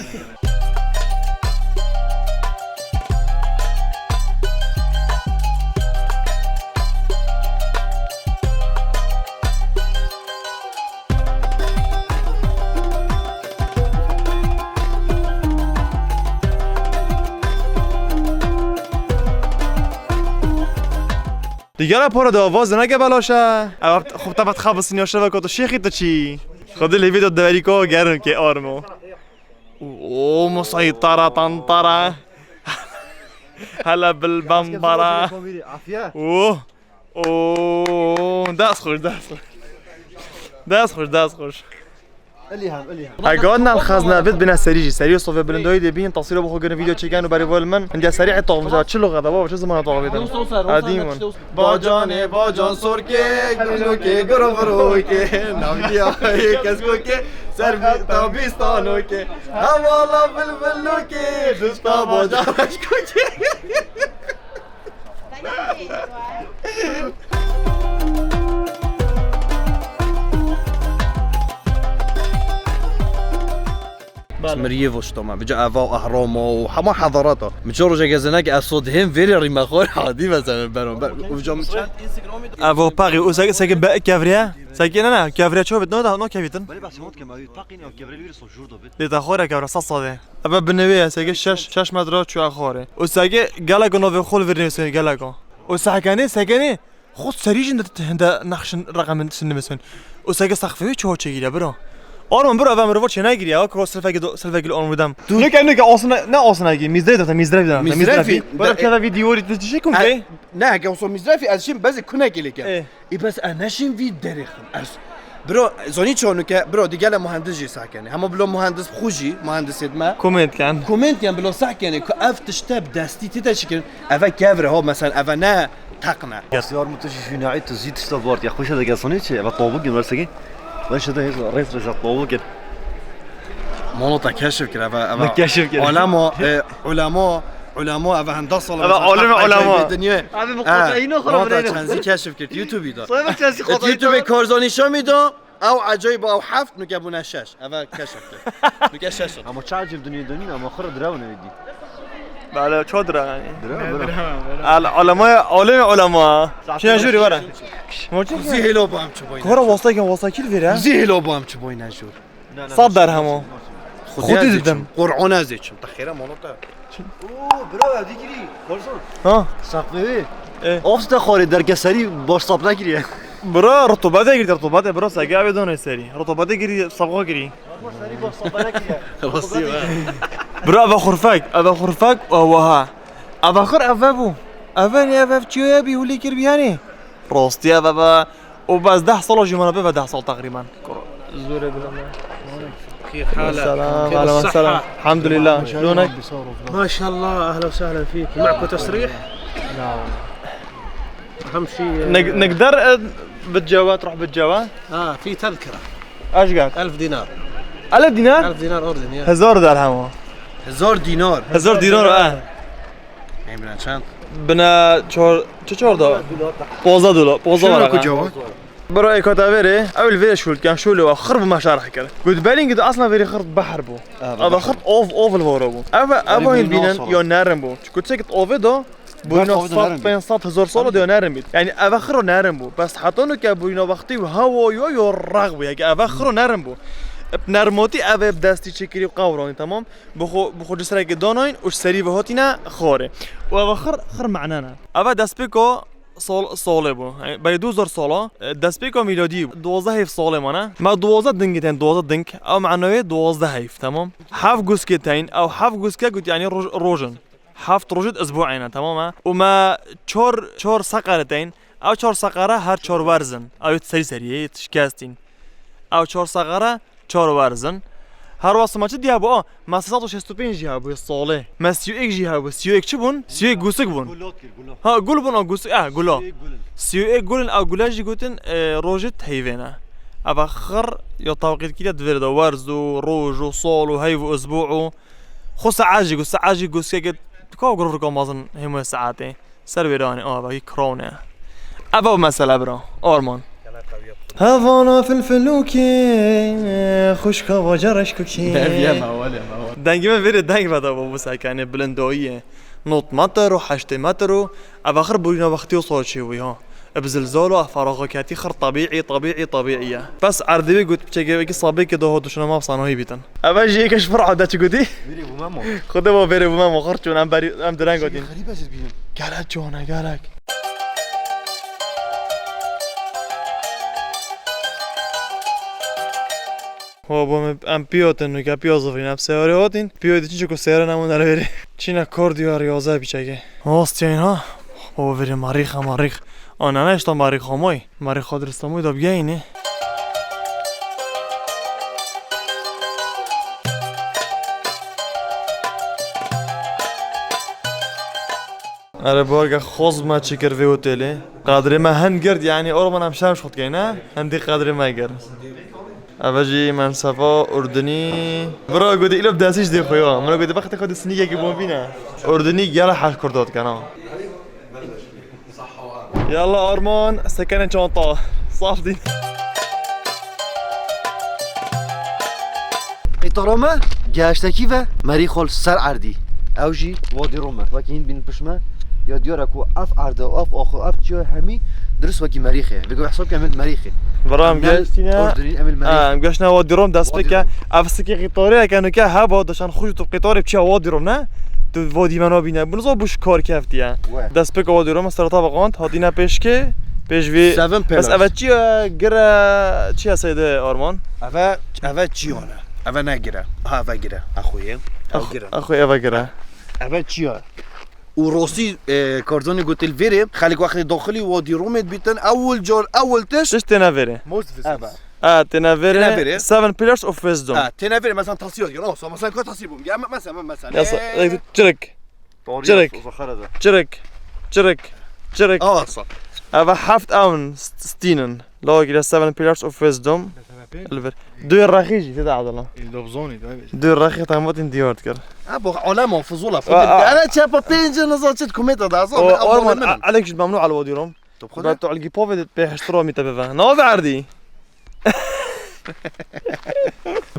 Digara para da vaz neke belaş e. Ev xub te vet xabisîn ya şeva ko tu şêxî tu çî. Xwedî lê vîdeo deverî ko gerin ke armo. O musaytara tantara. Hala bil bambara. Afiye. Oh. Oo, dest xweş, dest xweş. Dest xweş, dest xweş. Elî hem, elî hem. Egadna xezna bit bine serî jî. Serî sofê bilindoyî de bîn, tasîra bo xwe girin, video çeken û berî vol min. Hindiya serî tav bî, çi loxa da, baba, çi zimana tav bî. Adi min. Bacanê, bacan sorkê, gulokê, gurvurokê, navdiya keskokê, ser bi tabistanokê, hevala bilbilokê, dista bacan eşkokê. Bele. Miriyê voştoma, bica eva û ehrama û hema hedarata. Min ço roja gezenek ez so dihêm vêrê rîme xwe hadî ve senin beron. Ber, uca min çend? Evo paxî, o seke, seke be, kevriye? Seke ne ne, kevriye ço bit, no da, no kevitin. Bale bas hot kema, paxî ne, kevriye lüri so jurdo bit. Lê te xore kevre, sa sade. Eve binevê ye, seke şeş, şeş metre çûye xorê. O seke gelek o navê xol virnê sê gelek o. O sekenê, sekenê, xo serî jin de hinde nexşin reqemin sinime sen. O seke saqfê wî ço çêgiriye, biro. Arman biro, eve mirov çênegiriye, o ko silfekî do, silfekî on widem. Tu neke, neke, asına, ne asına ki, mizref de, mizref de, mizref. Biro keve video rit çişi kum ke? Ne, ke olsa mizref, ez şimdi bazı kunek ile ke. E. Ê bes ez neşim vî derêxim ez. Biro, zanî çi nuke, biro, digele muhendis jî sehkenê. Hema bilo muhendis xwe jî, muhendisê me. Komênt ken. Komênt ken bilo sehkenê ku ev tişte bi destî tê de çikirin. Eve kevre ho, mesela eve ne teqne. Yar mı tu jî jünayet tu zî tişta bart ya xweşe de gel sonê çi? Eve tavuk gel versegin. Ben şede rêz rêz tavuk gel. Molo te keşif kir, eve, eve. Ne keşif kir? Ulema, e, ulema, ulema, eve henda sala. Eve mesela alim hak ulema. Acayip dünya. Abi bu kotayı ne Molo te çenzî keşif kir, YouTube da. Sonra çenzî kotayı YouTube da. Karzanî Şamî da, ew acayip ew heft, nuke bûne şeş. Eve keşif kir. Nuke şeş. Ama çağcım dünya dönüyor ama xırı dira ne dî. Bale ço dira yani. Dira, dira. Al, ulema, alim ulema. Şuna juri vara. Zî hêlo bam çi boyne. Kora wasta ki wasta kil vira. Zî hêlo bam çi boyne jur. Sed derhem o. Xwedî didim. Qur'an ez ê çim. Te xêre mano te. Oo, bira, ev dî girî. Korson. Ha? Saqfê wê. E. Of te xwarê derke serî baş sap nekiriye. Bira, rutubetê girî, rutubetê, bira, sege avê donê serî. Rutubetê girî, saqo girî. Ama serî baş sap nekiriye. Rastî be. Bira, eve xurfek, eve xurfek, ew wiha. Eve xir eve bû. Eve nê, eve çiyo ye bî, hûlî kir bî yani. Rastî eve be. û bes deh sala jî mana bibe deh sal teqrîben. Zûre bile me. كيف حالك؟ السلام، كيف أهلا وسهلا. الصحة؟ الحمد لله. شلونك؟ ما شاء الله، أهلا وسهلا فيك. معكم تصريح؟ لا والله. أهم شيء، نق-، نقدر، آه، بالجواد، تروح بالجواد؟ آه، في تذكرة. ايش قال؟ ألف دينار. ألف دينار؟ ألف دينار أردني، يا. Hezar derhem o. Hezar dînar. Hezar dînar, e. Ê, bine çend? Bine çar, çi çar da? Pozdeh dolar, pozdeh were. Şunu ku cevap? Bira ê kata verê, ew li vê şûl dikin, şûlê we xir bi me şerh kir. Got, belî gid asla verî xir behr bû. Eve xir ov, ov li varo bû. Eve, eve hîn bînin ya nerin bû. Çiku çekit ovê da, bûyna sed, pênc sed, hezar sala da ya nerin bît. Yani eve xir o nerin bû. Bes heta nuke bûyna wextî û hewa yo, yo rex bû. Yani eve xir o nerin bû. Bi nermotî eve bi destî çêkirî û qewranî, tamam. Bi xwe, bi xwe cistirekê danayîn û ji serî ve hatîne xwarê. Û eva xir, xir mane ne. Eva destpêka sal-, salê bû. Yani berê du hezar sala, e, destpêka mîladî bû. Duwazdeh heyv salê mane. Me duwazdeh dingê tên, duwazdeh ding. Ew manayê duwazdeh heyv, temam. Heft guskê tên, ew heft guske got, yani roj-, roj in. Heft roj ê isbu'ê ne, temam e. Û me çar, çar seqere tên. Ew çar seqere her çar werz in. Ew serî serî yê şikestîn. Ew çar seqere çar werz in. Her wexta me çi diya bû? A, me sê sed û şêst û pênc jî hebû salê. Me sî û yek jî hebû. Sî û yek çi bûn? Sî û yek gusik bûn. Gulot kir, gulot. Ha, gul bûn, a, gusik, eh, gula. Sî û yek gul in. Sî û yek gul in, ew gula jî gotin, e, rojê heyvê ne. Eva xir ya tewqît kiriye di vêrê de werz û roj û sal û heyv û isbû û Xwe saet jî got, saet jî got, seke, ka grûr ka mazin hemû saetê. Ser wêranê, a, vekî krawne. Ev o mesele bira, Arman. Hevana filfilokê, xwişka bajar eşkokê. Dev yeme, wele, me wele. Dengê me vêrê deng veda bo bu sekene, bilindayî ye. Nod metr û heştê metr û ev axir bûyîna wextî û sor çêbûyî ha. Bi zilzal û ev feraxeketî xir tebîî, tebîî, tebîî ye. Bes erdê wê got piçekê wekî sabê ke daha duşuna ma sanahî bîtin. Ev jî yek ji fir adetî gotî. Vîrê bû me ma. Xwedê bo vêrê bû me ma xir çûn em berî, em direng gotin. Xerîb ez bînim. Gerek çûne, gerek. Ho, bo me, em piyotin, nuke piyo zifrîn, em seyarê hatin. Piyo dî çi ku seyare nemûn dervêrê. Çîna kor diyar yaze biçeke. Hostiyên ha. Ho, viri marîx, marîx. Ana ne işte marîx homoy. Marîx xo dirist homoy da bigeyni. Ere barge xozma çikir vê otelê. Qadrê me hin gird, yani orman em şerm şot keyne. Hindî qadrê me gird. Eve jî mensefa Urdunî. Bira gotî îlo bi destî ji dê xwe ya. Min gotî bextê xwe di sinîgekî bon bîne. Urdunî gela heş kurdo dikena. Yalla Arman, sekene çanta. Saf dîn. Qîtara me geştekî ve merî xol ser erdî. Ew jî Wadî Rome. Wekî hîn bîn piş me. Ya diyar e ku ev erde, ev axo, ev çiya hemî dirist wekî merîxê. Vêga hesab ke em ê merîxê. Viram Em ne geştîne. Ordinî, em ê merîxê. Ha, em geştîne Wadî Rom dest Wadî pêke. Rom. Ev sikê qîtarê eke nuke heba daşan xwe ji tu qîtarê çiya Wadî Rom ne? Tu Wadî me nabîne. Bunu zor bu şikar keftiye. We. Dest pêke Wadî Rom, serata ve qand, hatîne pêşkê, pêş vî. Seven Bes Pillars. Eve çiya gire, çiya seyde Arman? Eve, eve çiya ne? Eve ne gire. Ha, eve gire. Exoyê. Ev gire. Exoyê eve gire. Eve çiya? Û rostî, e, Karzanî gotil vêrê, xelk wextê daxilî Wadî Romê dibîtin, ewil car, ewil tişt. Tişt têne vêrê. Most visits. Eve. Ha, têne vêrê. Têne vêrê. Seven Pillars of Wisdom. Ha, têne vêrê, mesela tasîr diyor. Olsa mesela ka tasîr bûm. Ya, me-, mesela, mesela. Ya, sa-, e, çirik. Doğru Çirik. Yazıyorsun, Zahara da. Çirik. Çirik. Çirik. Aa, sa. Eve heft ewn st-, stînin. Lawekî de Seven Pillars of Wisdom. Li vir. Duyê rexî jî tê de Abdullah. Ê, dobzonî de, evet. Duyê rexî te hemû tîn diyar dikir. Ha, bu alem o, fuzul e. Aa, aa. Ana çapa pênc niza çit kumeta da, azam, O, Abdullah Orman, benim. A-, Alek jî memnû al Wadî Rom. Top xwede? Ben tu algî pavê de pê heşt ro mî te bive. Navê erdî.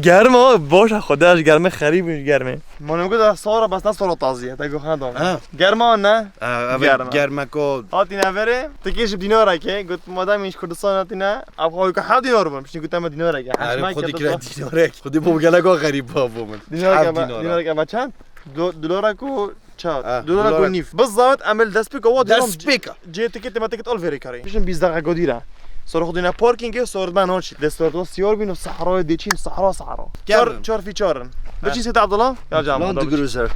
Germ o, boş e, xwede ez germê xerîb ji germê. Mano got da sora, bas ne sora taziye, te goxana da. Ha. Germ o ne? Ha, evet, Germ e. Germek o. Hatîne verê, tu kê ji dînareke, got madem hiç Kurdistan hatîne, ev xwe ku ha dînar bûn, piştî got em dînareke. Erê, Heşmek xwedî kire dînarek, xwedî bo gelek o xerîb bû min. Dînareke Heft me, dînara. Dînareke me çend? Do-, dolara ku çar. Ha, dolara ku dolara. Nîv. Bizawet em li destpêka wa dîram Destpêka. Cê tikêt me tikêt al verê karê. Pişin bîst deqe godîra. Sor xwedî ne parkingê, sor ben hon şît. Lê sor do siyar bîn û sahra dê çîn, sahra, sahra. Çar, Germ. Çar fî çar in. Ha. Biçîn Seyda Abdullah? Ya can Lan Abdullah, digir biçîn. Ser.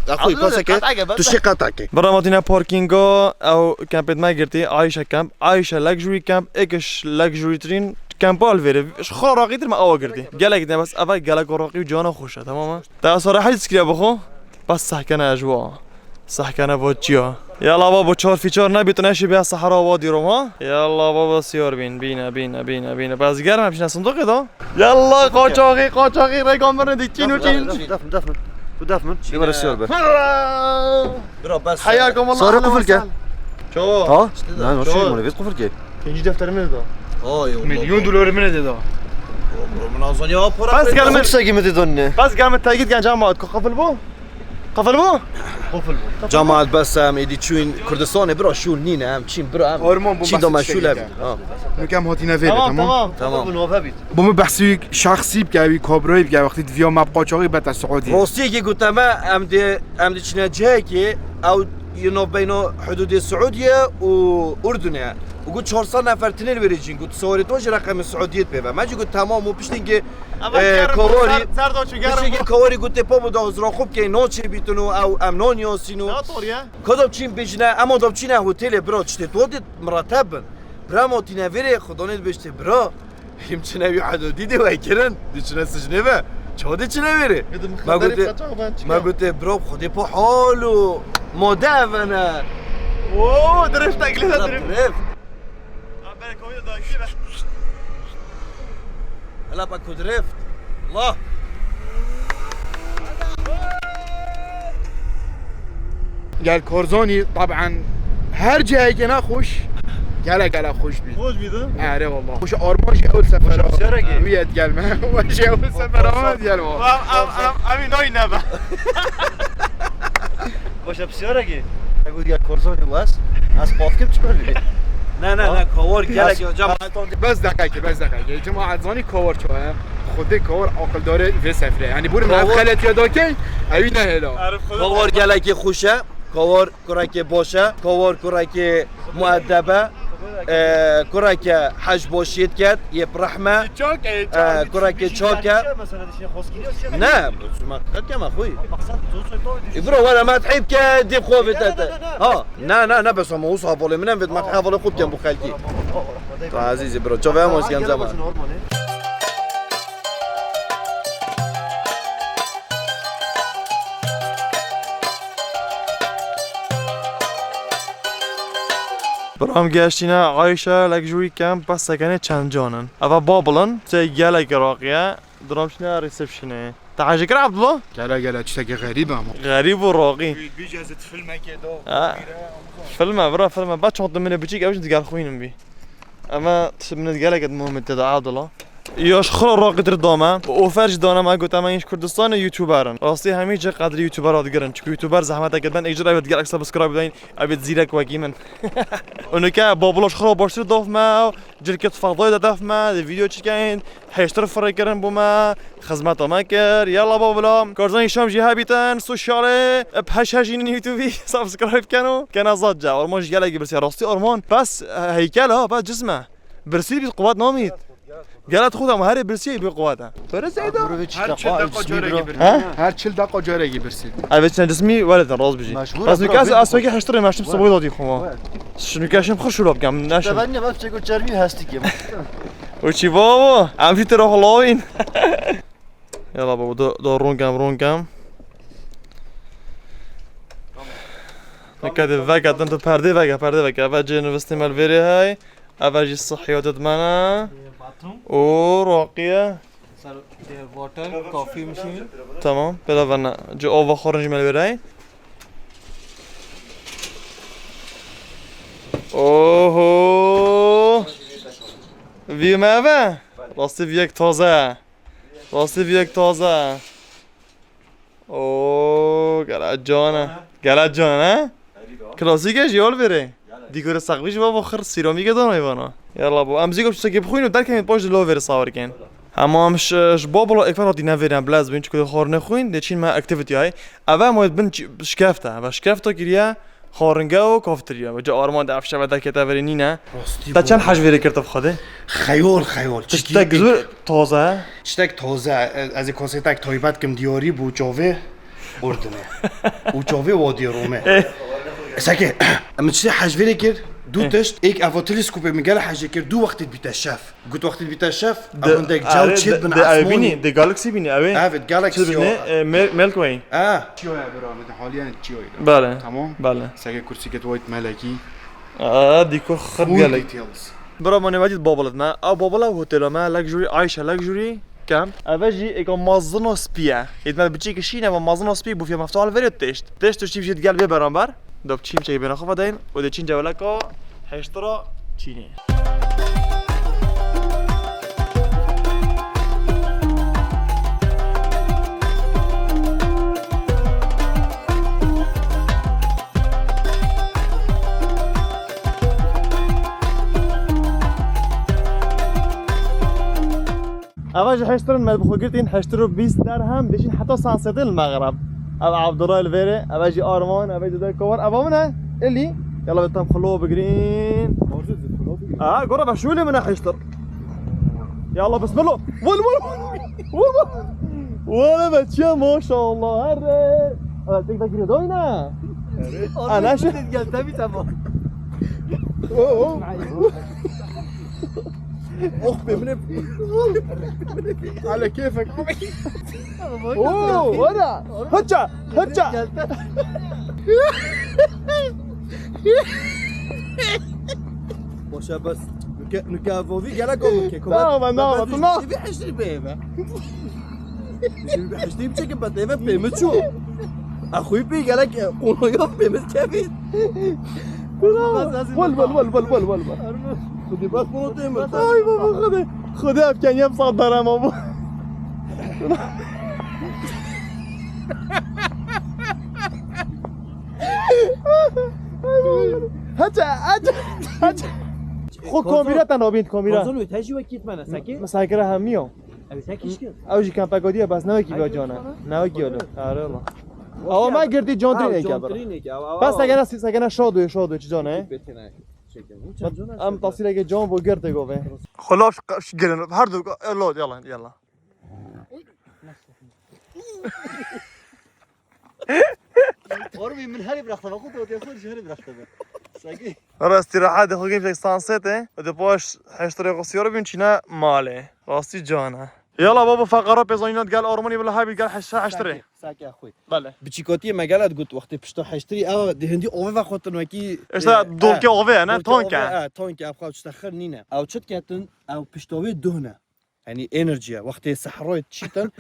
Lan Akhoy, digir kasa ser. Ke. Katake, bas. Tu şi katake. Bira matîne parkinga, ew kempêt me girtî, Ayşe kemp, Ayşe luxury camp, êkiş luxury trin kempa li vêrê. Ji xwe raqîtir me awa girtî. Gelek ne bas, eva gelek raqî û cana xweş e, tamam e? Te sara hecî kiriya bixwe? Bas sehkene ji wa. Sehkene bo çiya. Yala babo, çar fî çar nebî, tu neşî bê sehra wa dîrom ha. Yala babo, siyar bîn, bîne, bîne, bîne, bîne. Bas germe bişne sindoqê da. Yala qaçaxî, qaçaxî, rêka min dî çîn û çîn. Def min, def min. Bu def min. Dîmere siyar be. Bira bes. Heyakum Allah. Sarı kufur ke. Ço. Ha? Ne, ne şey, bunu biz kufur ke. Pêncî defterê min de da. Ay, Allah. Milyon dolarê min de da. Bro, min azan ya para. Bas gel min. Xwedî segi min de donne. Bas gel min tegît gen cemaat ku qefil bû. Qefil bû? Qefil bû. Cemaat bes em êdî çûn Kurdistanê bira şûl nîne em çîn bira em. Orman bu çîn da meşûl ev. Ha. Nukem hatîne vê. Tamam, tamam. Tamam. Bu nova bît. Bu min behsî şexsî bike, wî kabrayî bike, wextî diviya me bi qaçaxî bete Siûdî. Rostiyekî gote me, em dê, em diçine cihekê, ew yê navbeyna hudûdê Siûdî ye û Urdun e. Û got çar sed nefer tinê li wêrê cîn, got siwarê to jî reqemê Siûdiyê pê ve. Me jî got temam û piştî ke, Ama e, germ, kawarî, ser, ser de çû germ. Piştî ke kawarî got tê pa bu da hizra xwe bikey, naçê bîtin û ew em naniyasîn û. Ya tor ye. Ka da biçîn bêjine, ema da biçîne hotelê bira, tiştê to dê mirateb bin. Bira ma tîne vêrê, Xudanê dibêjtê bira. Him çine wî hedodî dê we kirin, dê çine sicnê ve. Çawa dê çine vêrê? Gidin Me xeberî gote, qaçax ben me çıkar. Gote, bro, Xwedê po hal û mode evene. Oo, drift, ekle de Hela drift. Drift. Abi, ben koyda da ekle. Hela bak o drift. Allah. Gel Korzanî, taban her cihekê ne xweş, gele gele xweş bî. Xweş bî de? Erê wallah. Xweş arman jî ew sefer. Xweş a pişyarekî. Wî yet gelme. Xweş ew sefer ama gel wa. Am, am, am, am, nayne be. Xweş a pişyarekî. Ew diya Korzanî wes. Ez qafkim çi bibî? Ne, ne, ne, kawar gelek ya, cem. Bes deqekê, bes deqekê. Cemaat zanî kawar çawa ye? Xwedê kawar aqildarê vê sefrê. Yani bûrê me ev xeletiya dakey, ewî nehêla. Kawar gelekê xweş e, kawar kurekê baş e, kawar kurekê mueddeb e, e, kurekê hej başiyê diket, yê bi rehm e, e, kurekê çak e. Ne, bu me qet keme xwî. Îbro were me heyb ke dî xwe vê te te. Ha, ne, ne, ne, bes ama wisa hevalê min em vê me hevalê xwe dikem bu xelkî. Tu ezîzî bro, çavê em hoş gen zaman. Bram geştîne Ayşe Luxury Camp, bes sekenê çend canin. Eva Babylon, şey gelek raqiye. Dramşine receptionê. Te hejî kir Abdullah? Gele gele, tiştekî xerîb e ama. Xerîb û roqî. Bî-, bî cezit filmekê do. Ha. Filme, bira filme. Ba çont minê biçîk ew jî diger xwînim bî. Ema tişt minê gelek et muhim te da Abdullah. Ya ji xira roqî dir dame. Ofer jî dane me got, em ên ji Kurdistanê YouTuber in. Rastî hemî cih qedrî YouTuber digirin. Çünkü YouTuber zehmet eket ben êcir evet gelek subscribe deyin. Evet zîrek wekî min. Û nike Babula ji xira baştir daf me. Cilket fadayê de def me, di video çikin, hêştir firê kirin bû me, xizmeta me kir. Yalla bavula. Karzanî Şam jî hebîtin, sosyalê, ep heş hejînin YouTubeî, subscribe ken û kena zat ce. Arman jî gelekî birsiya. Rastî Arman, bes, e, heykel ha, bes cism e. Birsî bî quwet namît. Gelet xwe de ama herê birsî bî quwet e. Bere Seyda. Her çil deqa carek. Ha? Her çil deqa carekî birsî. Ev çend cismî weletin rast bijî. Mecbur, bes bro, kes bro. Asfekî heştirê meştim sobayı da dî xuma. Şunu keşim xir şulap gam. Naşim. Te ben ne bak çeko çermi hestik yem. O çi baba? Em jî te roh lawin. Yala baba, do, do rongam, rongam. Dikkat et, veke, tu perde veke, perde veke. Eve cê nivistî me li vêrê hey. Eve jî sihiyatê me ne. Bathroom. O raqiye. Sir, the water, coffee machine. Tamam, pêla vana. Cê ava xwarin jî me li vêrê hey. Oho. Vî me ve. Rastî vî yek taze. Rastî vî yek taze. Oo, gele can e. Gele can e. Klasîk e jî, yol verê. Dîkorê seqfî jî bavo xir sîramîk e danayê vana. Yalla bo. Em zî ku tiştekî bixwîn û derkevin paş di lo verê sawirkên. Hema em ji, ji Babula ekber hatî neverê em bilez bûn, çiku xwarinê xwîn, dê çîn me activity ay. Eve em wê bin çi-, şikeft e. Eve şikefta kiriye. Xwaringe û kafeterya. Ve ca Arman de ev şeve derkete verê nîne. Rastî. Te çend hej vêrê kir tu bi Xwedê? Xeyol, xeyol. Tiştek zor taze. Tiştek taze. Ez, ez ê konsetek taybet kim diyarî bû çavê Urdinê. Û çavê Wadiyê Romê. Eh. Seke, min tiştê hej vêrê kir, du tişt, êk eva teleskopê min gele hejê kir, du wextê dibîte şev. Got wextê dibîte şev, ev hindek caw çêt bin esmanî. De ew bînî, de galaxy bînî, ew ê. Evet, galaxy. Çi bînî? E, Mil-, Milky Way. Ha. Çiyoya bira, min haliyen çiyoya. Bale. Tamam. Bale. Seke kursîket wayt melekî. Aa, dîkor xir gelek. Full details. Bira, me nêvecî di Babila de me. Ew Babila hotela me, Luxury, Ayşe Luxury Camp. Eve jî êka mazina spî ye. Êdme biçî kişîne ve mazina spî bûfiye meftuha li verê têşt. Têşt û şîv jî digel bê beramber. Dop çîm çekî bêna xwe vedeyîn û dê çîn cewleka heştira çînê. Eva jî heştirin me bi xwe girtîn, heştir û bîst derhem, dişîn heta sansêtê li mexreb. Ev Abdullah li vêrê, eve jî Arman, eve jî Dede Kowar, eva min e, Elî. Yala be tam xilo bigirîn. Aa, gora be şûlê min e heştir. Yala bismillah. Vur, vur, vur. Vur, vur. Vur be çiye maşallah, her. Evet, tek de girê doyna. Ana şey. Gel tabii tamam. Oo. Oh be, min ê. Ala kêfek. Oo, wara. Haça, haça. Boşa bas. Nuke, nuke vovî gele go nuke. Tamam, ben tamam, tamam. Vî heşri be be. Ji heştê biçe ki betêve pê min çû. A xwî pê gelek, e, qonoyan pê min kevî. Bol, bol, bol, bol, bol, bol. Xwedê bas qono tê min. Ay baba, Xwedê. Xwedê ev kenyem sat dara ma bu. Haca, haca, haca. Xo kombîra te nabîn, kombîra. Kozon wê te jî wekî me ne, sekê? Mesakira hemiyo. Ew tek iş kir. Ew jî kempeka diye bas ne wekî be cana. Ne wekî öyle. Are Allah. Awa me girdi John Trine ke bra. Bas segena, segena şado, şado çi cana, he? Em tasîreke can bo girdi gove. Xulaş girin. Her du, yalla, yalla, yalla. Oğlum, min herî bıraktı, bak, o da diyor, herî bıraktı. Sanki. Rastî reha de xwe gevşek sanset e. De baş heşt rê xwe siyar bin çine male. Rastî cana. Yala baba, feqara pêzanînat gel armanî bila hebî gel heşt, heşt rê. Sake, sake xwe. Bele. Biçîkotiyê me gel digot wextê pişta heşt rê, ew di hindî ove vexwetin wekî, işte, e, dolkê ove, ne, dolkê tonke. Ove, e, tonke, ev xwe tişte xir nîne. Ew çi diketin, ew pişta wê duhne. Yanî enerjiye. Wextê sehroyê çîtin,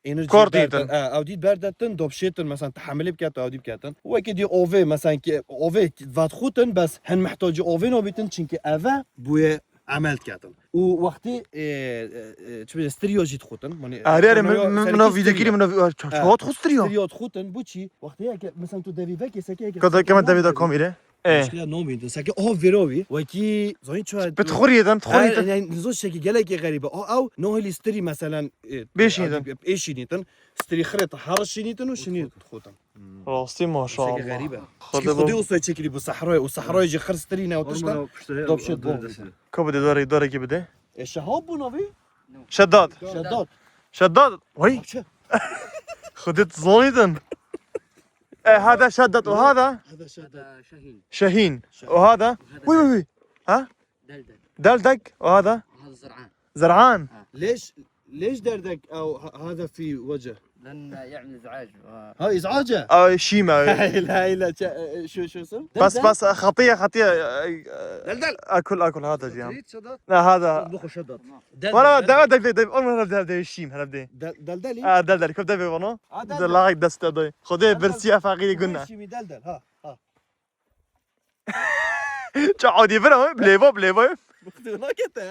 enerji Kor berden, dîtin. E, ew dît berdetin, dopşêtin, mesela, tehamilê biketin, ew dî biketin. Wekî dî ovê, mesela, ki ovê vat xutin, bes hin mihtacî ovê nabîtin, çimkî eve bûye emel diketin. Û wextê, e, e, e, çi bêje, striyo jî dixutin. Yanî, Arê, arê, striyo min, min, min, serkî min, vîdeo striyo. Kiri, min, vî-, çawa, e, dixu striyo? Striyo dixutin, bu çî? Wextê yeke, mesela, tu devî veke, seke yeke, Kata seke keme devî da komîre. E. Eşkile nomîn, seke o vêro wî, wekî, zanî çi Bi tixuriyê din, tixuriyê din. Yanî, nizo şekî gelekî xerîb e. O, ew, no hilî strî, meselen, e, Bêşînîtin. Eşînîtin. Strî xirê te her şînîtin û şinî xutin. Rastî maşallah. Seke xerîb e. Xwedê Çikî xwedê bu- o soy çekirî bu sehroyê. Û sehroyê jî xir strî ne o tişte. Dopşet bû. Bide. Ka bide, dore, dore ki bide. E, şehab bû navî? Şeddad. Şeddad. Şeddad. Vay. Çi? Xwedê tu zanîtin. E, hada Şeddad û hada? Hada Şeddad. Şehîn. Şehîn. Şehîn. Û hada? Hada Huy, huy, huy. Ha? Deldek. Deldek. Û hada? Hada Zer'an. Zer'an. Ha. Leş, leş derdek ew ha-, hada fî wece. Lan, yani iz'ac. Ha, iz'ace? Ew şîme. Hayla, hayla, ça-, e, e, şu, şu, şu. Bas, bas, xatiye, xatiye, e, e, Deldel. Akul, akul, hada jî. Xatiye, Şeddad. Ne, hada. Bixu Şeddad. Del, Wala, del, deve, del. Deve, deve, deve, deve, şîm, hele de. Del, del, deli? Ha, del, del, kop deve vano. Ha, del, De del. Layık deste doy. Xwedê Del, del. birsiya feqîrî gune. Şîmî del, del, ha, ha. Ça adî vira, lêva, lêva. Bixu nakete.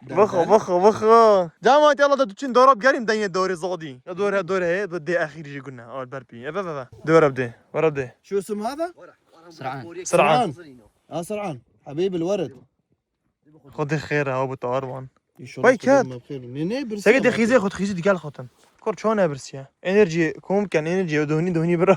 Bixu, bixu, bixu. Cemaat, yalla da tu çin dora bigerim, denye dore zodî. Ya dore, dore, he, bu de axir jî gune. Al ber pî. Eve, eve, eve. Dore bide, dore bide. Şu isim hada? Sır'an. Sır'an. Ha, Sır'an. Habib el-Wered. Xwedê xêr e, ew bi te arvan. Înşallah. Vay, Xwedê ket. me bi xêr. Ne, ne, birisi Seke de ama. Xîzê xwe, xîzî digel xwe tin. Kor çawa nebirsiye? Enerjiyê kom ken, enerjiyê dohnî, dohnî bira.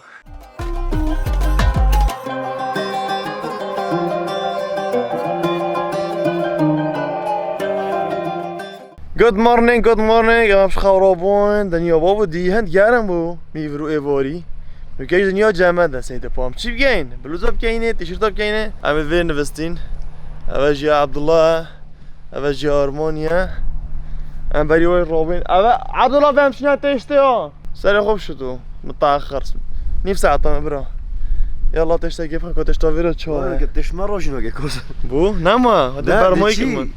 Good morning, good morning. Em ji xew rabûn. Dinya bû dî, hind germ bû. Mîvir û êvarî. Nûke jî dinya cem e de, seyde pam. Çi bikeyn? Blûza bikeyne, tîşîrta bikeyne. Em ê vê nivistîn. Eve jî Abdullah e. Eve jî Armaniye. Em berî wê robîn. Eve Abdullah, vem şina têşte ya. Serê xwe bişito. Mutaxir. Nîv saeta me bira. Yalla têşte gê bixin, ko têşta vêre çawa ye. Vay, têşt me rojîno gê koz. Bu? Nema. Hadi Ne, bermayî de çi? Kirman.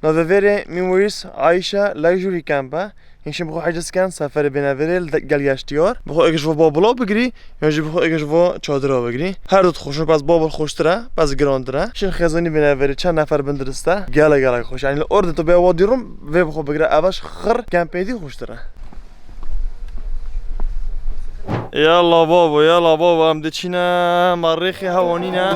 Navê vê rê Memories Aisha Luxury Camp e. Hîn şin bi xwe heciz ken, seferê bêne vê rê li de-, gel geştiyar. Bi xwe êk ji bo babula bigirî, yan jî bi xwe êk ji bo çadira bigirî. Her du dixweşin, bes babul xweştir e, bes girantir e. Şin xêzanî bêne vê rê, çend nefer bin dirist e. Gelek, gelek xweş. Yanî li ordin tu bê wa dî rum, vê bi xwe bigire, eve ji xir kempê dî xweştir e. Yalla babo, yalla babo, em diçîne, me rêxê hewa nîne.